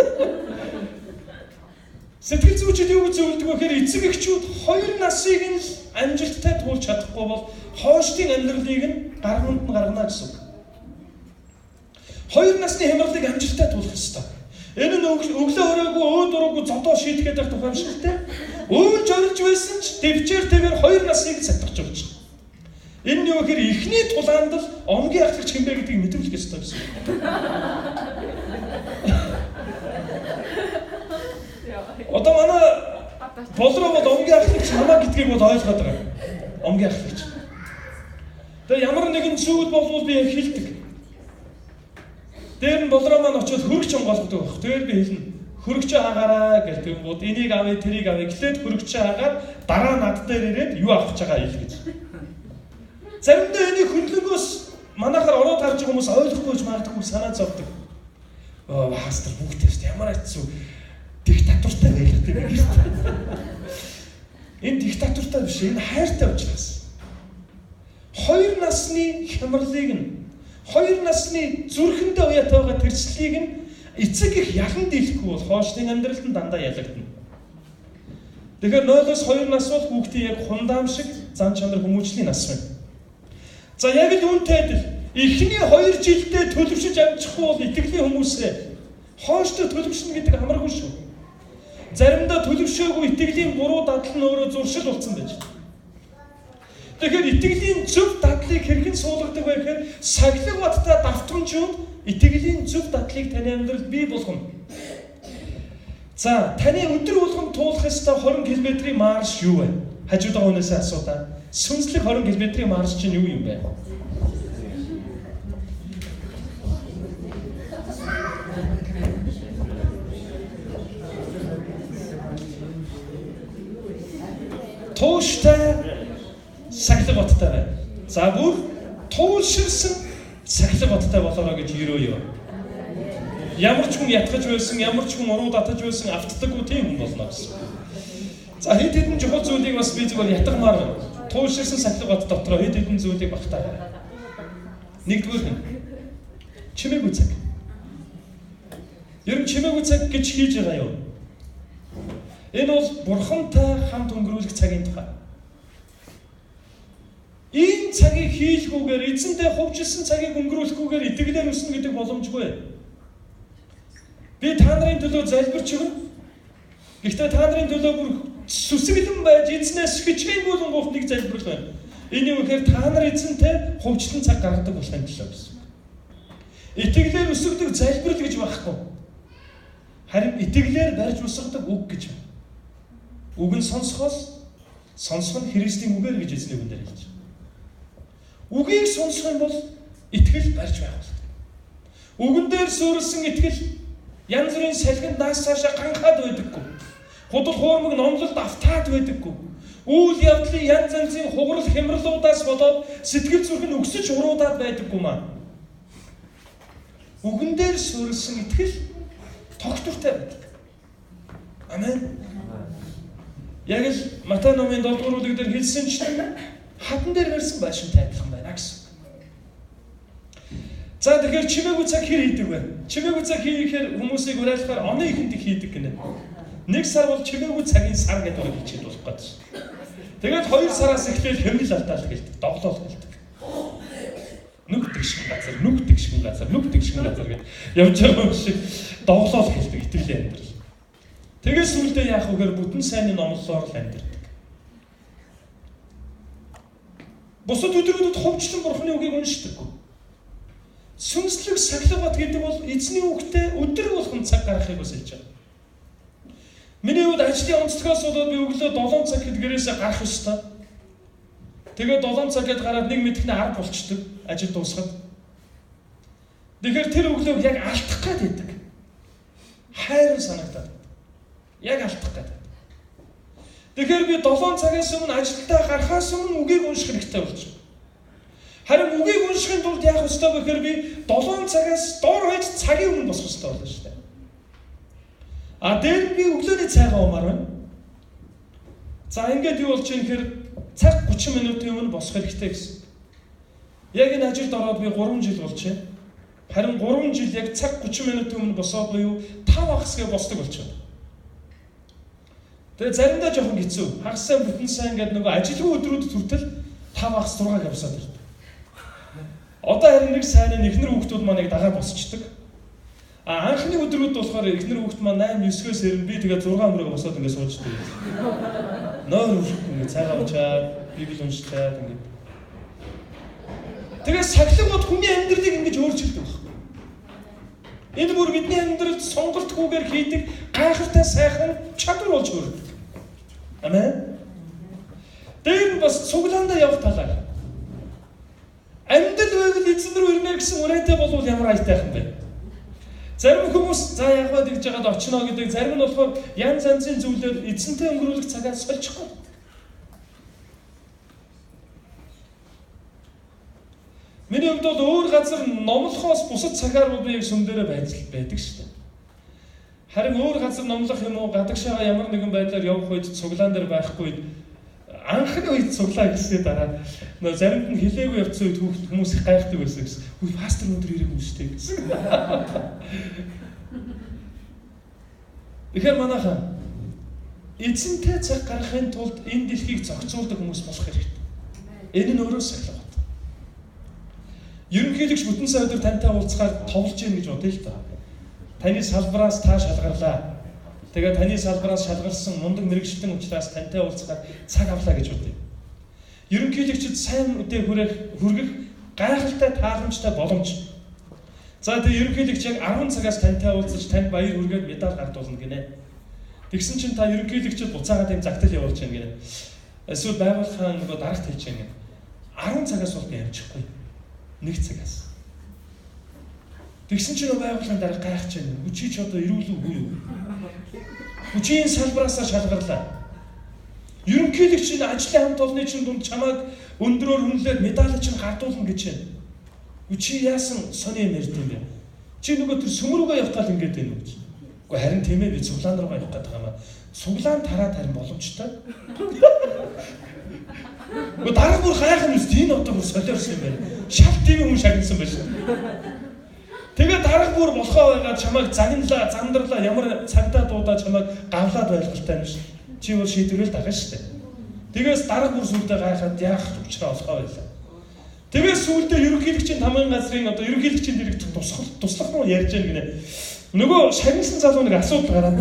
Сэтгэл зүйчид юу гэж зөвлөдөг вэ гэхээр эцэг эхчүүд 2 насыг нь л амжилттай туулж чадахгүй бол хойштын амьдралыг нь гарганд нь гаргана гэсэн үг. 2 насны хямралыг амжилттай туулах ёстой. Энэ нь өглөө өрөөгүй өөд уруугүй зодоо шийдэх гэдэг тухай биш л дээ. Өөлж орилж байсан ч төвчээр тэвэр 2 насыг сатгах болж байна. Энэ нь юу гэхээр эхний тулаанд л омгийн ахлагч хэмбэ гэдгийг мэдүүлэх ёстой гэсэн. Одоо манай болроо бол омгийн ахлагч намаа гэдгийг бол ойлгоод байгаа. Омгийн ахлагч. Тэгээ ямар нэгэн зүйл болвол би яг хэлдэг. Дээр нь болроо маань очиод хөргөч онгойлгодог байх. Тэгээд би хэлнэ. Хөргөчөө хаагаарай гэх тэгэнгүүт энийг авъя, тэрийг авъя гэлээд хөргөчөө хаагаад дараа над дээр ирээд юу авах гэж байгаа ил гэж. Заримдаа энийг хөндлөнгөөс манайхаар ороод гарч байгаа хүмүүс ойлгохгүй гэж магадгүй санаа зовдөг. Оо пастор бүгдээ шүү дээ. Ямар хэцүү диктатуртай байх гэдэг юм шүү дээ. Энэ диктатуртай биш, энэ хайртай учраас. 2 насны хямралыг нь 2 насны зүрхэндээ уяатай байгаа тэрчлэлийг нь эцэг их ялан дийлэхгүй бол хойштын амьдралд нь дандаа ялагдана. Тэгэхээр 0-оос 2 нас бол хүүхдийн яг хундаам шиг зан чанар хүмүүжлийн нас байна. За яг л үүнтэй адил эхний 2 жилдээ төлөвшөж амжихгүй бол итгэлийн хүмүүсээ хойштоо төлөвшнө гэдэг амаргүй шүү. Заримдаа төлөвшөөгүй итгэлийн буруу дадал нь өөрөө зуршил болсон байж. Тэгэхээр итгэлийн зөв дадлыг хэрхэн суулгадаг вэ гэхээр сахилга баттай давтамжууд итгэлийн зөв дадлыг таны амьдралд бий болгоно. За таны өдөр болгон туулах ёстой 20 км-ийн марш юу вэ? Хажууд байгаа хүнээсээ асуудаа. Сүнслэг 20 км-ийн марш чинь юу юм бэ? Тууштай сахилга баттай бай. За бүр туйлширсан сахилга баттай болоорой гэж өрөөё. Ямар ч хүн ятгах байсан, ямар ч хүн уруу татаж байсан автдаггүй тийм хүн болно гэсэн. За хэд хэдэн чухал зүйлийг бас би зүгээр ятгамаар байна. Туйлширсан сахилга бат дотроо хэд хэдэн зүйлийг багтаа. Нэгдүгээр нь чимээгүй цаг. Ер нь чимээгүй цаг гэж хийж байгаа юу? Энэ бол бурхантай хамт өнгөрүүлэх цагийн тухай. Энэ цагийг хийлгүүгээр эзэнтэй хувьчилсан цагийг өнгөрүүлэхгүйгээр итгэлээр өснө гэдэг боломжгүй. Би та нарын төлөө залбирч өгнө. Гэхдээ та нарын төлөө бүр сүсгэлэн байж эзнээс хичээнгүйлэн гуйх нэг залбирал байна. Энэ юу гэхээр та нар эзэнтэй хувьчлан цаг гаргадаг болохын төлөө гэсэн. Итгэлээр өсгдөг залбирал гэж байхгүй. Харин итгэлээр барьж бусгадаг үг гэж байна. Үг нь сонсохоос сонсох нь Христийн үгээр гэж эзний үгэн дээр хэлж байна. Үгийг сонсох юм бол итгэл барьж байх болно. Үгэн дээр суурилсан итгэл янз бүрийн салхинд наас цаашаа ганхаад байдаггүй. Худал хуурмаг номлолд автаад байдаггүй. Үйл явдлын янз янзын хугарал хямралуудаас болоод сэтгэл зүрх нь өксөж уруудаад байдаггүй маа. Үгэн дээр суурилсан итгэл тогтвортой байдаг. Амен. Яг л Матай номын 7 дугаар бүлэг дээр хэлсэн чинь хатан дээр барьсан байшинтай адилхан байна гэсэн. За тэгэхээр чимээгүй цаг хэр хийдэг вэ? Чимээгүй цаг хийхээр хүмүүсийг уриалахаар оны ихэнд их хийдэг гинэ. Нэг сар бол чимээгүй цагийн сар гэдэг үг хийчихэд болох гэж. Тэгээд 2 сараас эхлээл хэмнэл алдаал гэлдэг, доглоол гэлдэг. Нүгдэг шиг газар, нүгдэг шиг газар, нүгдэг шиг газар гэж явж байгаа юм шиг доглоол гэлдэг итгэлийн амьдрал. Тэгээд сүүлдээ яах вэ гэхээр бүтэн сайнны номлолоор л амьдардаг. Бусад өдрүүдэд ховчлон бурхны үгийг уншдаггүй. Сүнслэг сахилга бат гэдэг бол эзний үгтэй өдөр болгон цаг гаргахыг бас хэлж байгаа. Миний хувьд ажлын онцлогоос болоод би өглөө 7 цаг хэд гэрээсээ гарах ёстой. Тэгээд 7 цаг хэд гараад нэг мэдхнээ 10 болчдөг ажил дуусахад. Тэгэхээр тэр өглөөг яг алдах гээд байдаг. Хайрын санагдаад. Яг алдах гээд. Тэгэхээр би 7 цагаас өмнө ажилдаа гарахаас өмнө үгийг унших хэрэгтэй болж байна. Харин үгийг уншихын тулд яах ёстой вэ гэхээр би 7 цагаас дор хаяж цагийн өмнө босох ёстой болно шүү дээ. А дээр нь би өглөөний цайгаа уумаар байна. За ингээд юу болж юм гэхээр цаг 30 минутын өмнө босох хэрэгтэй гэсэн. Яг энэ ажилд ороод би 3 жил болж байна. Харин 3 жил яг цаг 30 минутын өмнө босоод буюу 5 хагасгээ босдог болчиход. Тэгээ заримдаа жоохон хэцүү. Хагас сайн бүтэн сайн гэдэг нөгөө ажилгүй өдрүүд хүртэл 5 хагас 6 явсаад ирдэг. Одоо харин нэг сайн эхнэр хүүхдүүд маань яг дагаад босчдөг. А анхны өдрүүд болохоор эхнэр хүүхд маань 8 9-өөс ирнэ, би тэгээ 6 мөрөг босоод ингээд суучдаг. Нойр өрөхгүй ингээд цайгаа уучаад, библи уншичаад ингээд. Тэгээ сахилга бод хүний амьдралыг ингэж өөрчилдөг байхгүй. Энэ бүр бидний амьдралд сонголтгүйгээр хийдэг гайхалтай сайхан чадвар болж өрдөг. Амен. Тэр нь бас цуглаандаа явах талаар. Амьдрал байвал эзэн рүү ирнэ гэсэн урайтай болвол ямар аятайхан бэ? Зарим хүмүүс за яг ба тэгж яагаад очно гэдэг, зарим нь болохоор янз янзын зүйлээр эзэнтэй өнгөрүүлэх цагаа сольчихгүй. Миний хувьд бол өөр газар номлохоос бусад цагаар бол би яг сүм дээрээ байдаг шүү дээ. Харин өөр газар номлох юм уу, гадагшаага ямар нэгэн байдлаар явах үед цуглаан дээр байхгүй үед анхны үед цуглаа гэсний дараа нөө заримд нь хэлээгүй явцсан үед хүмүүс их гайхдаг байсан гэсэн. Үгүй пастор өндөр ирээгүй юм шүү дээ гэсэн. Тэгэхээр манайхан эзэнтэй цаг гаргахын тулд энэ дэлхийг зохицуулдаг хүмүүс болох хэрэгтэй. Энэ нь өөрөө сахилга бат. Ерөнхийлөгч бүтэн сайн өдөр тантай уулзахаар товлж гин гэж бодъё л доо. Таны салбараас та шалгарлаа. Тэгээ таны салбараас шалгарсан мундаг мэрэгчлэн учраас тантай уулзахаар цаг авлаа гэж бодъё. Ерөнхийлөгчд сайн үдээ хүргэх гайхалтай тааламжтай боломж. За тэгээ ерөнхийлөгч яг 10 цагаас тантай уулзаж танд баяр хүргээд медаль гардуулна гинэ. Тэгсэн чинь та ерөнхийлөгчд буцаагаад юм загтал явуулж гин гинэ. Эсвэл байгууллагын нөгөө дарагт хэлж гин гинэ. 10 цагаас бол би амжихгүй. 1 цагаас. Тэгсэн чинь байгууллагын дарга гайхаж байна. Чи ч одоо эрүүл үгүй юу? Чи энэ салбараасаа шалгарлаа. Ерөнхийлөгч нь ажлын хамт олонны чинь дунд чамайг өндрөөр хүнлээд медаль чинь гардуулна гэж байна. Чи яасан сони юм ярьд юм бэ? Чи нөгөө тэр сүм рүүгээ явах гал ингэж байна уу гэж. Үгүй харин тийм ээ, би цуглаан руугаа явах гээд байгаа юм аа. Цуглаан тараад харин боломжтой. Үгүй дарга бүр хайх юм үст, энэ одоо бүр солиорсон юм байна. Шал тийм хүн шагнасан байна шүү. Тэгээ дарга бүр болохоо байгаа чамайг загналаа, зандарлаа, ямар цагдаа дуудаа чамайг гавлаад байлгалтай юм шүү. Чи бол шийдвэрэл дагна шүү дээ. Тэгээс дарга бүр сүлдээ гайхаад яах учраа олохоо байлаа. Тэгээ сүлдээ ерөнхийлөгчийн тамгын газрын одоо ерөнхийлөгчийн дэрэгдэх туслах руу ярьж байгаа гинэ. Нөгөө шагнасан залуу нэг асуудал гараад.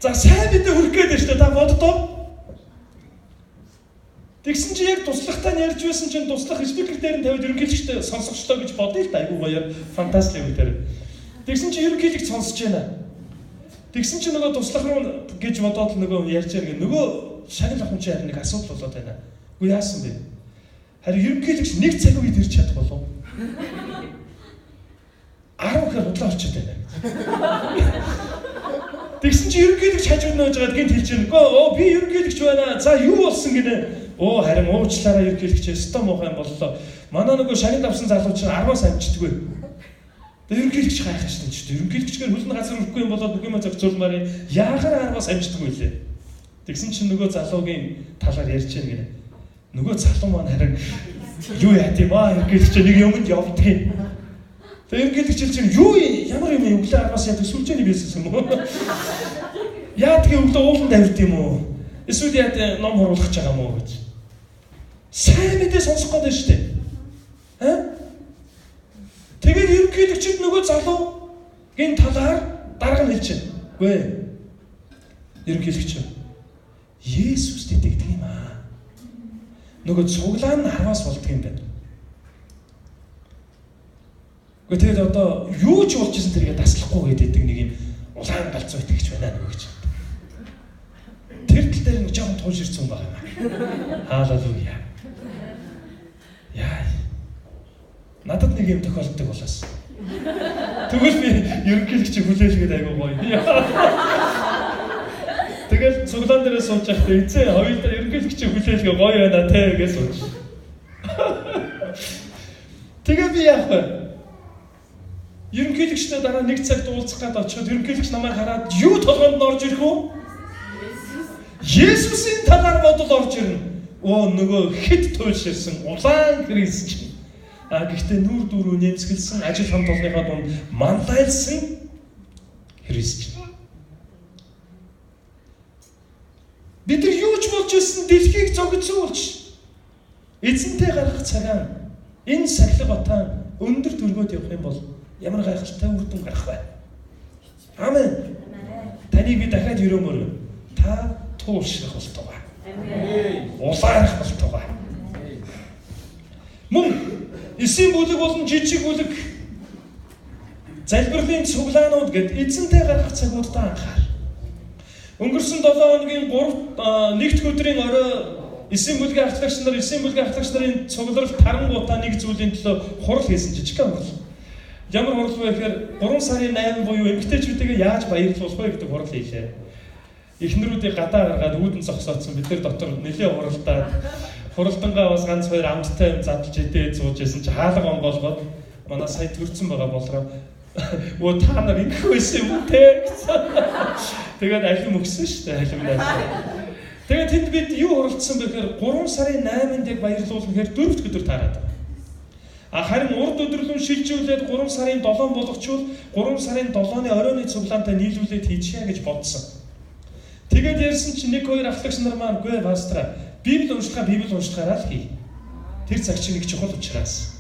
За сайн мэдээ хүрэх гээд байна шүү дээ. Та боддоо. Тэгсэн чи яг туслахтаа нь ярьж байсан чинь туслах спикер дээр нь тавиад ерөнхийлөгчтэй сонсогчлоо гэж бодъё л да. Айгуу гоёор фантастик юм дээр. Тэгсэн чи ерөнхийлөгч сонсож байна. Тэгсэн чи нөгөө туслах руу гэж бодоод нөгөө ярьж байгаа. Нөгөө шагнал авах чинь харин нэг асуудал болоод байна. Үгүй яасан бэ? Харин ерөнхийлөгч нэг цаг үед ирж чадах болов. 10 гэхээр худлаа болчиход байна. Тэгсэн чи ерөнхийлөгч хажууд нь байжгаад гинт хэлж байна. Үгүй оо би ерөнхийлөгч байна. За юу болсон гинэ? Оо харин уучлаарай ерөнхийлөгч, өстой муухай юм боллоо. Манай нөгөө шагнал авсан залуу чинь 10-аас амждаггүй. Тэгээ ерөнхийлөгч гайхчихсан ч ерөнхийлөгчгээр хөлн газар өрөхгүй юм болоод бүх юм зохицуулмаар яагаар 10-аас амждаггүй лээ. Тэгсэн чинь нөгөө залуугийн талаар ярьж байна гинэ. Нөгөө залуу маань харин юу яа тийм аа ерөнхийлөгч нэг юмд явдгийг. Тэгээ ерөнхийлөгч хэлж чинь юу ямар юм өглөө 10-аас яадаг сүлжээний бизнес юм уу? Яадаг өглөө ууланд авирд юм уу? Эсвэл яа ном хуруулах гэж байгаа юм уу гэж. Сайн мэдээ сонсох гээд байна шүү дээ. Аа? Тэгээд ерөнхийлөгчд нөгөө залуугийн талаар дарга нь хэлж байна. Үгүй ээ. Ерөнхийлөгч Есүст итгэдэг юм аа. Нөгөө цуглаан нь 10-аас болдго юм байна. Гэхдээ тэгээд одоо юу ч болж исэн тэргээ таслахгүй гэдэг нэг юм улаан галзуу итгэгч байна нөгөө гэж. Тэр тал дээр нэг жоохон туйлширсан байгаа юм. Хаалелуя. Яа. Надад нэг юм тохиолддог болоос. Тэгвэл би ерөнхийлөгчийг хүлээлгээд айгуу гоё. Тэгэл цуглаан дээрээ сууж байхдаа эзэн хоёулаа ерөнхийлөгчийг хүлээлгээ гоё байна те гэж сууж. Тэгээ би яах вэ? Ерөнхийлөгчтэй дараа нэг цагт уулзах гээд очиход ерөнхийлөгч намайг хараад юу толгойд нь орж ирэх үү? Есүсийн талаар бодол орж ирнэ. Оо нөгөө хэд туйлширсан улаан Христ чинь. А гэхдээ нүүр дүүрүү нэмсгэлсэн ажил хамт олонныхаа дунд манлайлсан Христ чинь. Бид нар юу ч болж ирсэн дэлхийг зогцуулж эзэнтэй гаргах цагаан энэ сахилга батан өндөр дөргөөд явах юм бол ямар гайхалтай үр дүн гарах вэ? Амен. Таныг би дахиад өрөөмөр. Та туушрах болтугай. Улаарах болтугай. Мөн эсийн бүлэг болон жижиг бүлэг залбирлын цуглаанууд гэд эзэнтэй гаргах цагуудаа анхаар. Өнгөрсөн 7 хоногийн 3 нэгдэх өдрийн орой эсийн бүлгийн ахлагч нар эсийн бүлгийн ахлагч нарын цугларал тарангуудаа нэг зүйлийн төлөө хурал хийсэн жижигхэн хурал. Ямар хурал вэ гэхээр 3 сарын 8 буюу эмэгтэйчүүдийг яаж баярлуулах вэ гэдэг хурал хийлээ. Эхнэрүүдийг гадаа гаргаад үүдэн зогсоодсон, бид нар дотор нэлээ хуралдаад хуралдангаа бас ганц хоёр амттай юм задлж идээд сууж исэн чи хаалга онгоолгоод манай сая төрцөн байгаа болроо өө та нар ингэх байсан юм уу те гэсэн. Тэгээд алим өгсөн шүү дээ, алим найсан. Тэгээд тэнд бид юу хуралдсан бэ гэхээр 3 сарын 8-нд яг баярлуулна гэхээр 4 дахь өдөр таарад байгаа. А харин урд өдөрлөн шилжүүлээд 3 сарын 7 болгочвол 3 сарын 7-ны оройн цуглаантай нийлүүлээд хийчихье гэж бодсон. Тэгээд ярьсан чинь 1 2 ахлагч нар маань үгүй пастора Библи уншихаараа л хий. Тэр цаг чинь нэг чухал учраас.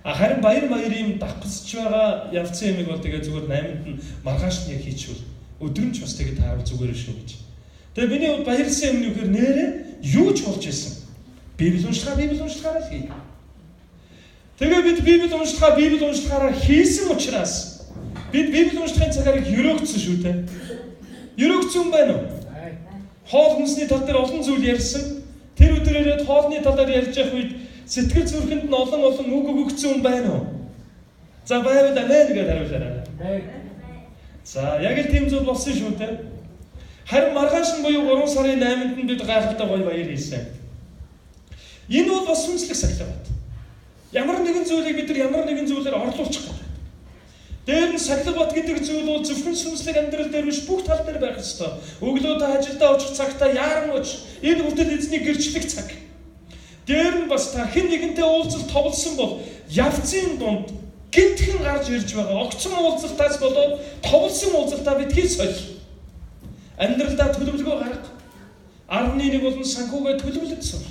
А харин баяр маярын давхцаж байгаа явцсан юмыг бол тэгээ зүгээр 8-нд нь маргааш нь яг хийчихвэл өдрөмж бас тэгээ таарвал зүгээр шүү гэж. Тэгээ миний хувьд баярлсан юм нь юу гэхээр нэрээ юу ч болж исэн. Библи уншихаараа л хий. Тэгээ бид Библи уншихаараа хийсэн учраас бид Библи уншихын цагаар их өрөөгдсөн шүү дээ. Өрөөгдсөн байна уу? Хоол хүнсний тал дээр олон зүйл ярьсан. Тэр өдөр ирээд хоолны талаар ярьж явах үед сэтгэл зүрхэнд нь олон олон үг өгөгдсөн байна уу? За байвал амен гэж хариулаарай. За яг л тийм зүйл болсон шүү дээ. Харин маргааш нь буюу 3 сарын 8-нд нь бид гайхалтай гоё баяр хийсэн. Энэ бол бас сүнслэг сахилга бат. Ямар нэгэн зүйлийг бид нар ямар нэгэн зүйлээр орлуулчих гэдэг. Дээр нь сахилга бат гэдэг зүйл бол зөвхөн сүнслэг амьдрал дээр биш бүх тал дээр байх ёстой. Өглөө та ажилдаа очих цагтаа яаран оч. Энэ хүртэл эзний гэрчлэх цаг. Дээр нь бас та хэн нэгэнтэй уулзалт товлсон бол явцын дунд гинтхэн гарч ирж байгаа огцон уулзалтаас болоод товлсон уулзалтаа битгий соль. Амьдралдаа төлөвлөгөө гарга. 11 болон санхүүгээ төлөвлөж сур.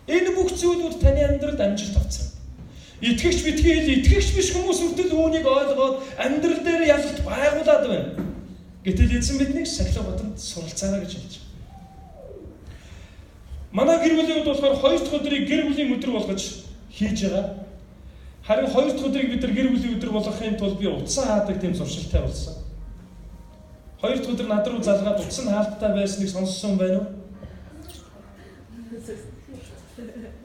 Энэ бүх зүйлүүд таны амьдралд амжилт авцсан. Итгэгч битгий хэл, итгэгч биш хүмүүс хүртэл үүнийг ойлгоод амьдрал дээр ялалт байгуулад байна. Гэтэл эзэн биднийг сахилга батанд суралцаарай гэж хэлж байна. Манай гэр бүлийн хувьд болохоор 2 дахь өдрийг гэр бүлийн өдөр болгож хийж байгаа. Харин 2 дахь өдрийг бид нар гэр бүлийн өдөр болгохын тулд би утсан хаадаг тийм зуршилтай болсон. 2 дахь өдөр над руу залгаад утас нь хаалттай байсныг сонссон байна уу?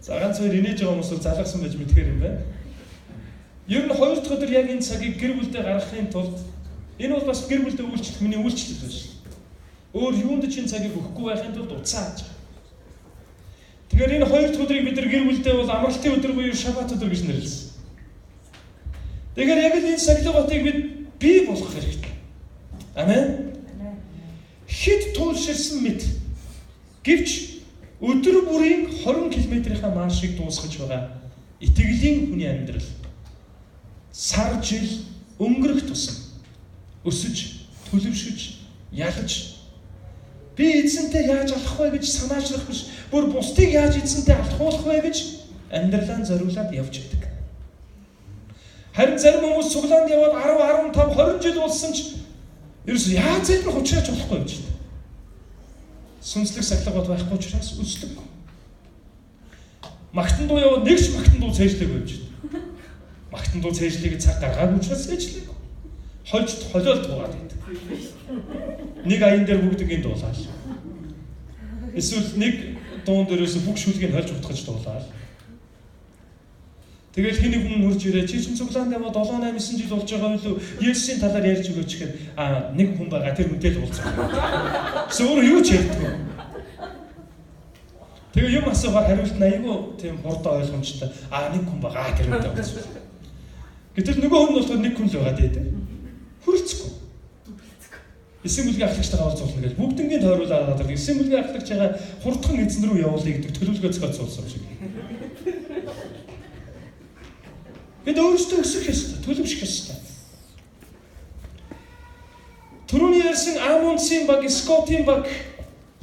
За ганц хоёр инээж байгаа хүмүүс бол залгасан байж мэдхээр юм байна. Ер нь 2 дахь өдөр яг энэ цагийг гэр бүлдээ гаргахын тулд энэ бол бас гэр бүлдээ үйлчлэх миний үйлчлэл биш. Өөр юунд ч энэ цагийг өгөхгүй байхын тулд утсаа хааж байгаа. Тэгэхээр энэ 2 дахь өдрийг бид нар гэр бүлдээ бол амралтын өдөр буюу шабат өдөр гэж нэрлэсэн. Тэгэхээр яг л энэ сахилга батыг бид бий болгох хэрэгтэй. Амен. Хэд туйлширсан мэт. Гэвч өдөр бүрийн 20 км-ийн маршийг дуусгаж байгаа итгэлийн хүний амьдрал сар жил өнгөрөх тусам өсөж, төлөвшөж, ялаж би эзэнтэй яаж алхах вэ гэж санаачлах биш, бүр бусдыг яаж эзэнтэй алхуулах вэ гэж амьдралаа зориулаад явж байдаг. Харин зарим хүмүүс цуглаанд яваад 10, 15, 20 жил болсон ч ерөөс яаж зэлмэх учраач болохгүй юм чинь. Сүнслэг сахилга бат байхгүй учраас өсдөг. Магтан дуу яваад нэг ч магтан дуу цээжлээгүй юм чинь. Магтан дуу цээжлээг цаг гаргаагүй учраас цээжлээгүй. Хольж холиол дуугаад байдаг. Нэг аян дээр бүгднийг дуулаад. Эсвэл нэг дуун дээрээс бүх шүлгийг хольж утгаж дуулаад. Тэгэл хэн нэг хүн хурж ирээ чи чинь цуглаанд яваад 7 8 9 жил болж байгаа билүү? Есүсийн талаар ярьж өгөөч гэхэд аа нэг хүн байгаа тэр хүнтэй л уулзах. Эсвэл өөрөө юу ч ярьдгүй. Тэгээ юм асуухаар хариулт нь айгүй тийм хурдан ойлгомжтой. Аа нэг хүн байгаа тэр хүнтэй уулзах. Гэтэл нөгөө хүн болохоор нэг хүн л байгаа дээ. Хүрэлцэхгүй. Эсийн бүлгийн ахлагчтайгаа уулзуулна гэж бүгднгийн тойруулаад аваад эсийн бүлгийн ахлагчгаа хурдхан эзэн рүү явуулъя гэдэг төлөвлөгөө зохиоцуулсан юм шиг. Бид өөрсдөө өсөх ёстой, төлөвшөх ёстой. Түрүүний ярьсан Амундсийн баг, Скотийн баг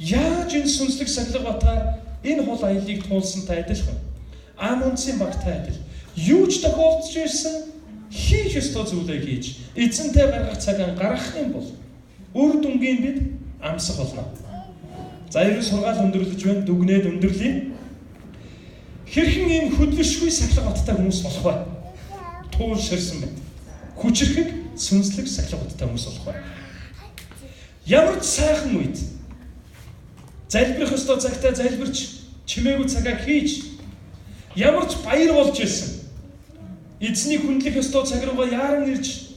яаж энэ сүнслэг сахилга батаар энэ хол аяллыг туулсантай адилхан. Амундсийн багтай адил. Юу ч тохиолдож ирсэн хийх ёстой зүйлээ хийж, эзэнтэй гаргах цагаа гаргах юм бол үр дүнгийн бид амсах болно. За ерөн сургаал өндөрлөж байна, дүгнээд өндөрлөе. Хэрхэн ийм хөдлөшгүй сахилга баттай хүмүүс болох вэ? Туйлширсан мэт. Хүчирхэг сүнслэг сахилга баттай хүмүүс болох вэ? Ямар ч сайхан үед залбирах ёстой цагтаа залбирч, чимээгүй цагаа хийж, ямар ч баяр болж ирсэн эзнийг хүндлэх ёстой цаг руугаа яаран ирж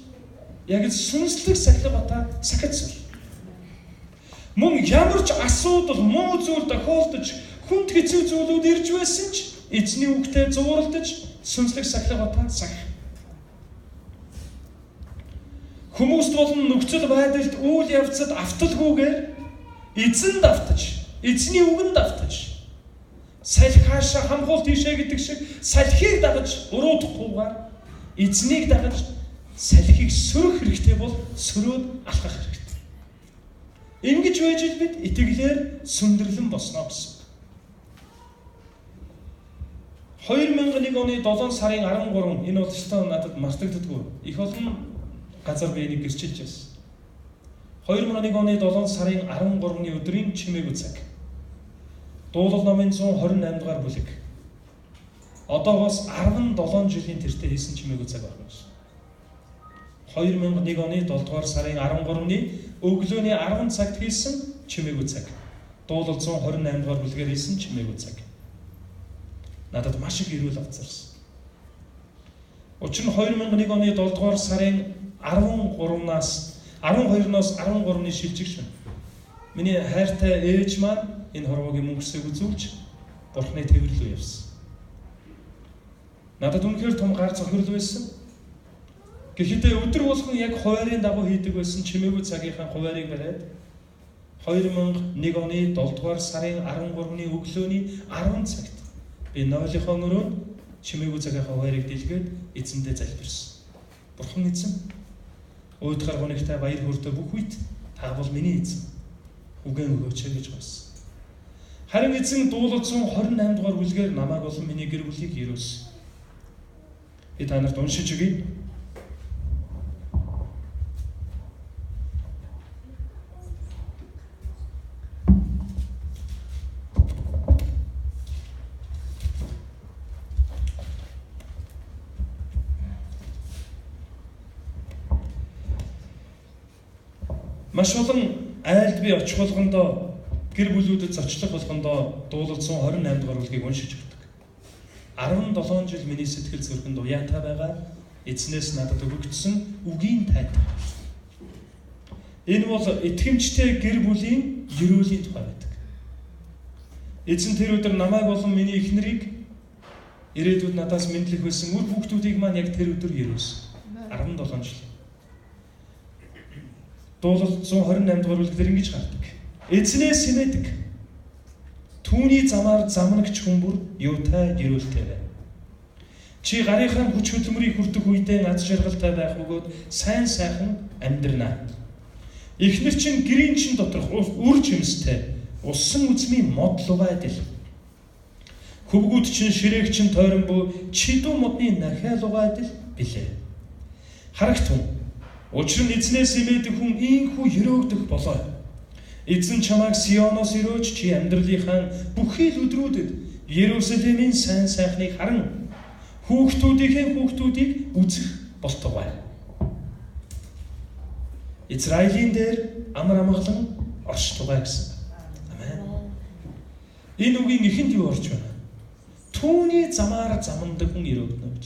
яг л сүнслэг сахилга батаа сахиж сур. Мөн ямар ч асуудал, муу зүйл тохиолдож, хүнд хэцүү зүйлүүд ирж байсан ч эзний үгтэй зууралдаж сүнслэг сахилга батаа сах. Хүмүүст болон нөхцөл байдалд үйл явцад авталгүйгээр эзэнд автаж, эзний үгэнд автаж, салхи хаашаа хамхуул тийшээ гэдэг шиг салхийг дагаж уруудахгүйгээр эзнийг дагаж салхийг сөрөх хэрэгтэй бол сөрөөд алхах хэрэгтэй. Ингэж байж л бид итгэлээр сүндэрлэн босно гэсэн. 2001 оны 7 сарын 13 энэ бол өстой надад мартагддаггүй. Их олон газар би энийг гэрчилж байсан. 2001 оны 7 сарын 13-ны өдрийн чимээгүй цаг. Дуулал номын 128 дугаар бүлэг. Одоогоос 17 жилийн тэртээ хийсэн чимээгүй цаг байна. 2001 оны 7 дугаар сарын 13-ны өглөөний 10 цагт хийсэн чимээгүй цаг. Дуулал 128 дугаар бүлгээр хийсэн чимээгүй цаг. Надад маш их эрүүл авцарсан. Учир нь 2001 оны 7 дугаар сарын 13-наас 12-ноос 13-ны шилжих шөнө. Миний хайртай ээж маань энэ хорвоогийн мөнхсийг үзүүлж Бурхны тээвэр рүү явсан. Надад үнэхээр том гар зохирол байсан. Гэхдээ өдөр болгон яг хуваарийн дагуу хийдэг байсан чимээгүй цагийнхаа хуваарийг бариад 2001 оны 7 дугаар сарын 13-ны өглөөний 10 цагт би нойлынхоо өрөөнд чимээгүй цагийнхаа хуваарийг дэлгээд эзэндээ залбирсан. Бурхан эзэн, уйдгаар гунигтай баяр хөөртэй бүх үед та бол миний эзэн. Үгэн өгөөч гэж гойсон. Харин эзэн дуулал 128 дугаар бүлгээр намайг болон миний гэр бүлийг өрөөсөн. Би та нарт уншиж өгье. Маш олон айлд би очих болгондоо гэр бүлүүдэд зочлох болгондоо дуулал 128 дугаар бүлгийг уншиж өгдөг. 17 жил миний сэтгэл зүрхэнд уяатай байгаа эзнээс надад өгөгдсөн үгийн тайлбар. Энэ бол итгэмжтэй гэр бүлийн ерөөлийн тухай байдаг. Эзэн тэр өдөр намайг болон миний эхнэрийг ирээдүйд надаас мэдлэх байсан үр хүүхдүүдийг маань яг тэр өдөр ерөөсөн. 17 жил. Дуулал 128 дугаар бүлэг дээр ингэж гардаг. Эзнээс хэмээдэг. Түүний замаар замнагч хүн бүр юутай ерөөлтэй байна. Чи гарынхаа хүч хөдөлмөрийг хүртэх үедээ аз жаргалтай байх бөгөөд сайн сайхан амьдрнаа. Эхнэр чинь гэрийн чин доторх үр жимстэй усан үзмийн мод лугай адил. Хөвгүүд чинь ширээг чинь тойрон бүү чидүү модны нахиа лугай адил билээ. Харагт хүн учир нь эзнээс эмээдэг хүн ийхүү ерөөгдөх болоо. Эзэн чамайг Сионоос өрөөж чи амьдралынхаа бүхий л өдрүүдэд Иерусалимийн сайн сайхныг харан хүүхдүүдийнхээ хүүхдүүдийг үзэх болтугай. Израилийн дээр амар амгалан оршитугай гэсэн. Амен. Энэ үгийн эхэнд юу орж байна? Түүний замаар замандаг хүн өрөөгдөнө гэж.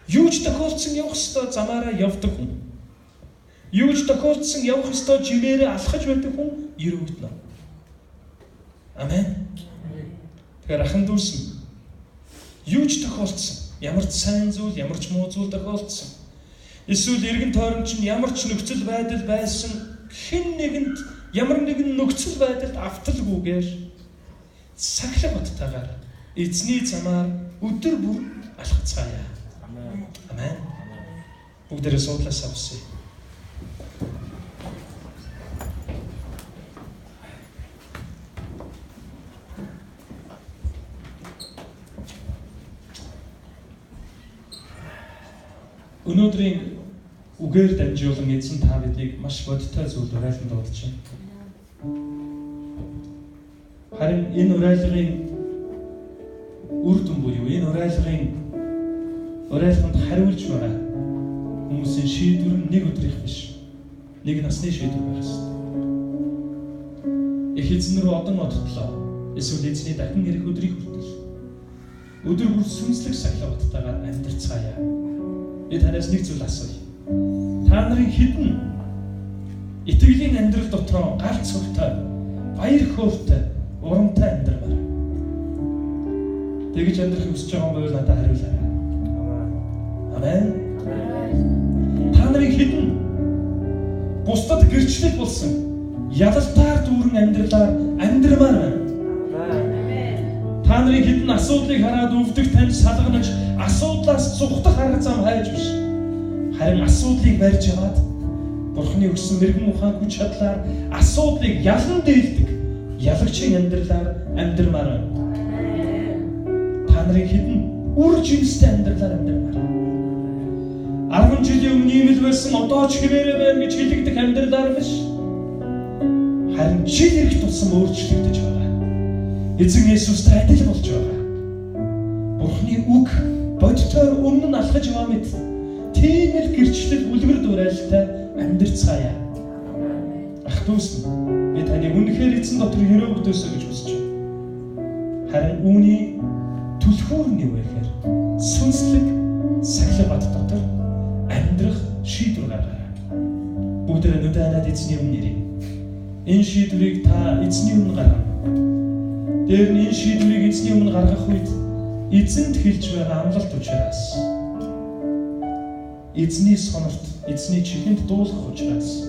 Юу ч тохиолдсон явах ёстой замаараа явдаг хүн. Юу ч тохиолдсон явах ёстой жимээрээ алхаж байдаг хүн өрөөгдөнө. Амен. Тэгэхээр ахан дүүс нь юу ч тохиолдсон, ямар ч сайн зүйл, ямар ч муу зүйл тохиолдсон. Эсвэл эргэн тойрон чинь ямар ч нөхцөл байдал байсан, хэн нэгэнд ямар нэгэн нөхцөл байдалд авталгүйгээр сахилга баттайгаар эзний замаар өдөр бүр алхацгаая. Амен. Бүгдээрээ суудлаас авсъя. Өнөөдрийн үгээр дамжуулан эзэн та биднийг маш бодиттой зүйлд уриалан дуудаж байна. Харин энэ уриалгын үр дүн буюу энэ уриалгын уриалганд хариулж байгаа хүмүүсийн шийдвэр нь нэг өдрийнх биш. Нэг насны шийдвэр байх ёстой. Их эзэн рүү одон одтлоо. Эсвэл эзний дахин ирэх өдрийг хүртэл өдөр бүр сүнслэг сахилга баттайгаар амьдарцгаая. Би танаас нэг зүйл асууя. Та нарын хэдэн итгэлийн амьдрал дотроо галт цогтой, баяр хөөртэй, урамтай амьдрмаар. Тэгж амьдрахыг хүсэж байгаа бол надад хариулаарай. Амен. Та нарын хэдэн бусдад гэрчлэл болсон ялалтаар дүүрэн амьдралаар амьдрмаар байна. Та нарын хэдэн асуудлыг хараад өвдөх тань салганаж асуудлаас зугтах арга зам хайж биш. Харин асуудлыг барьж аваад Бурхны өгсөн мэргэн ухаан хүч чадлаар асуудлыг ялан дээлдэг ялагчийн амьдралаар амьдрмаар байна. Та нарын хэдэн үр жимстэй амьдралаар амьдрмаар. 10 жилийн өмнө ийм л байсан одоо ч хിവэрэ байна гэж хэлэгдэх амьдралаар биш. Харин жил ирэх тусам өөрчлөгдөж байгаа. Эзэн Есүстэй адил болж байгаа. Бурхны үг бодитоор өмнө нь алхаж яваа мэт тийм л гэрчлэл үлгэр дуурайлтай амьдарцгаая. Ах дүүс нь би таныг үнэхээр эзэн дотор өрөөгдөөсэй гэж хүсэж байна. Харин үүний түлхүүр нь юу вэ гэхээр сүнслэг сахилга бат дотор амьдрах шийдвэр гаргаарай. Бүгдээрээ нүдэ анаад эзний өмнө ирье. Энэ шийдвэрийг та эзний өмнө гаргана. Дээр нь энэ шийдвэрийг эзний өмнө гаргах үед эзэнд хэлж байгаа амлалт учраас, эзний сонорт, эзний чихэнд дуулах учраас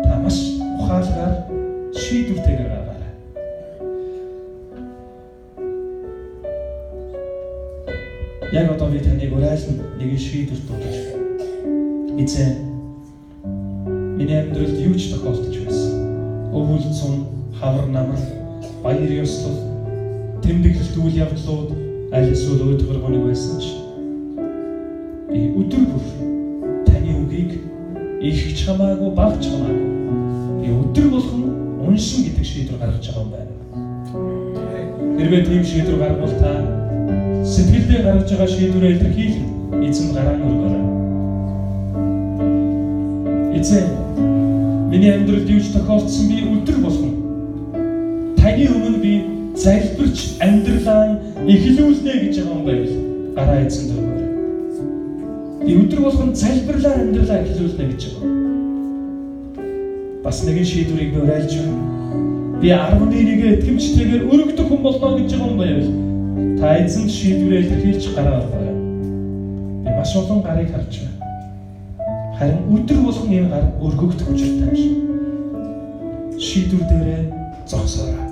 та маш ухаалгаар шийдвэртэйгээр гаргаарай. Яг одоо би таныг уриална нэгэн шийдвэр дуудаж. Эзэн, миний амьдралд юу ч тохиолдож байсан. Өвөл цун, хавар намар, баяр ёслол, тэмдэглэлт үйл явдлууд аль эсвэл өөдгөр гоног байсан ч би өдөр бүр таны үгийг их ч хамаагүй, бага ч хамаагүй би өдөр болгон уншин гэдэг шийдвэр гаргаж байгаа юм байна. Хэрвээ тийм шийдвэр гаргавал та сэтгэлдээ гаргаж байгаа шийдвэрээ илэрхийлэн эзэн гараа өргөөрэй. Эзэн, миний амьдралд юу ч тохиолдсон би өдөр болгон таны өмнө би залбирч амьдралаа эхлүүлнэ гэж байгаа юм байвал гараа эзэнд өргөөрэй. Би өдөр болгон залбирлаар амьдралаа эхлүүлнэ гэж байгаа. Бас нэгэн шийдвэрийг би уриалж байна. Би 11-ийг итгэмжтэйгээр өргөдөх хүн болно гэж байгаа юм байвал та эзэнд шийдвэрээ илэрхийлж гараа өргөөрэй. Би маш олон гарыг харж байна. Харин өдөр болгон энэ гар өргөгдөх учиртай юм шиг. Шийдвэр дээрээ зогсоорой.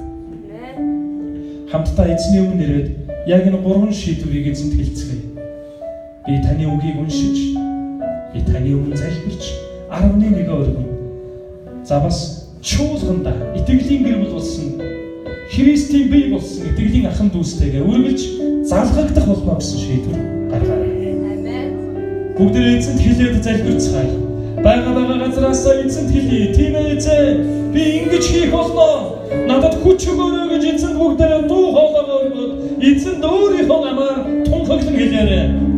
Хамтдаа эзний өмнө ирээд яг энэ гурван шийдвэрийг эзэнд хэлцгээе. Би таны үгийг уншиж, би таны өмнө залбирч 11-ийг өргөн. За бас чуулганда итгэлийн гэр бүл болсон, Христийн бие болсон итгэлийн ахан дүүстэйгээ үргэлж залгагдах болно гэсэн шийдвэр гаргаарай. Бүгдээ эзэнд хэлээд залбирцгаая. Байгаа газраасаа эзэнд хэлье. Тийм ээ эзэн, би ингэж хийх болно. Надад хүч өгөөрэй гэж эзэнд бүгдээрээ дуу хоолойгоо өргөөд эзэнд өөрийнхөө амаар тунхаглан хэлээрэй.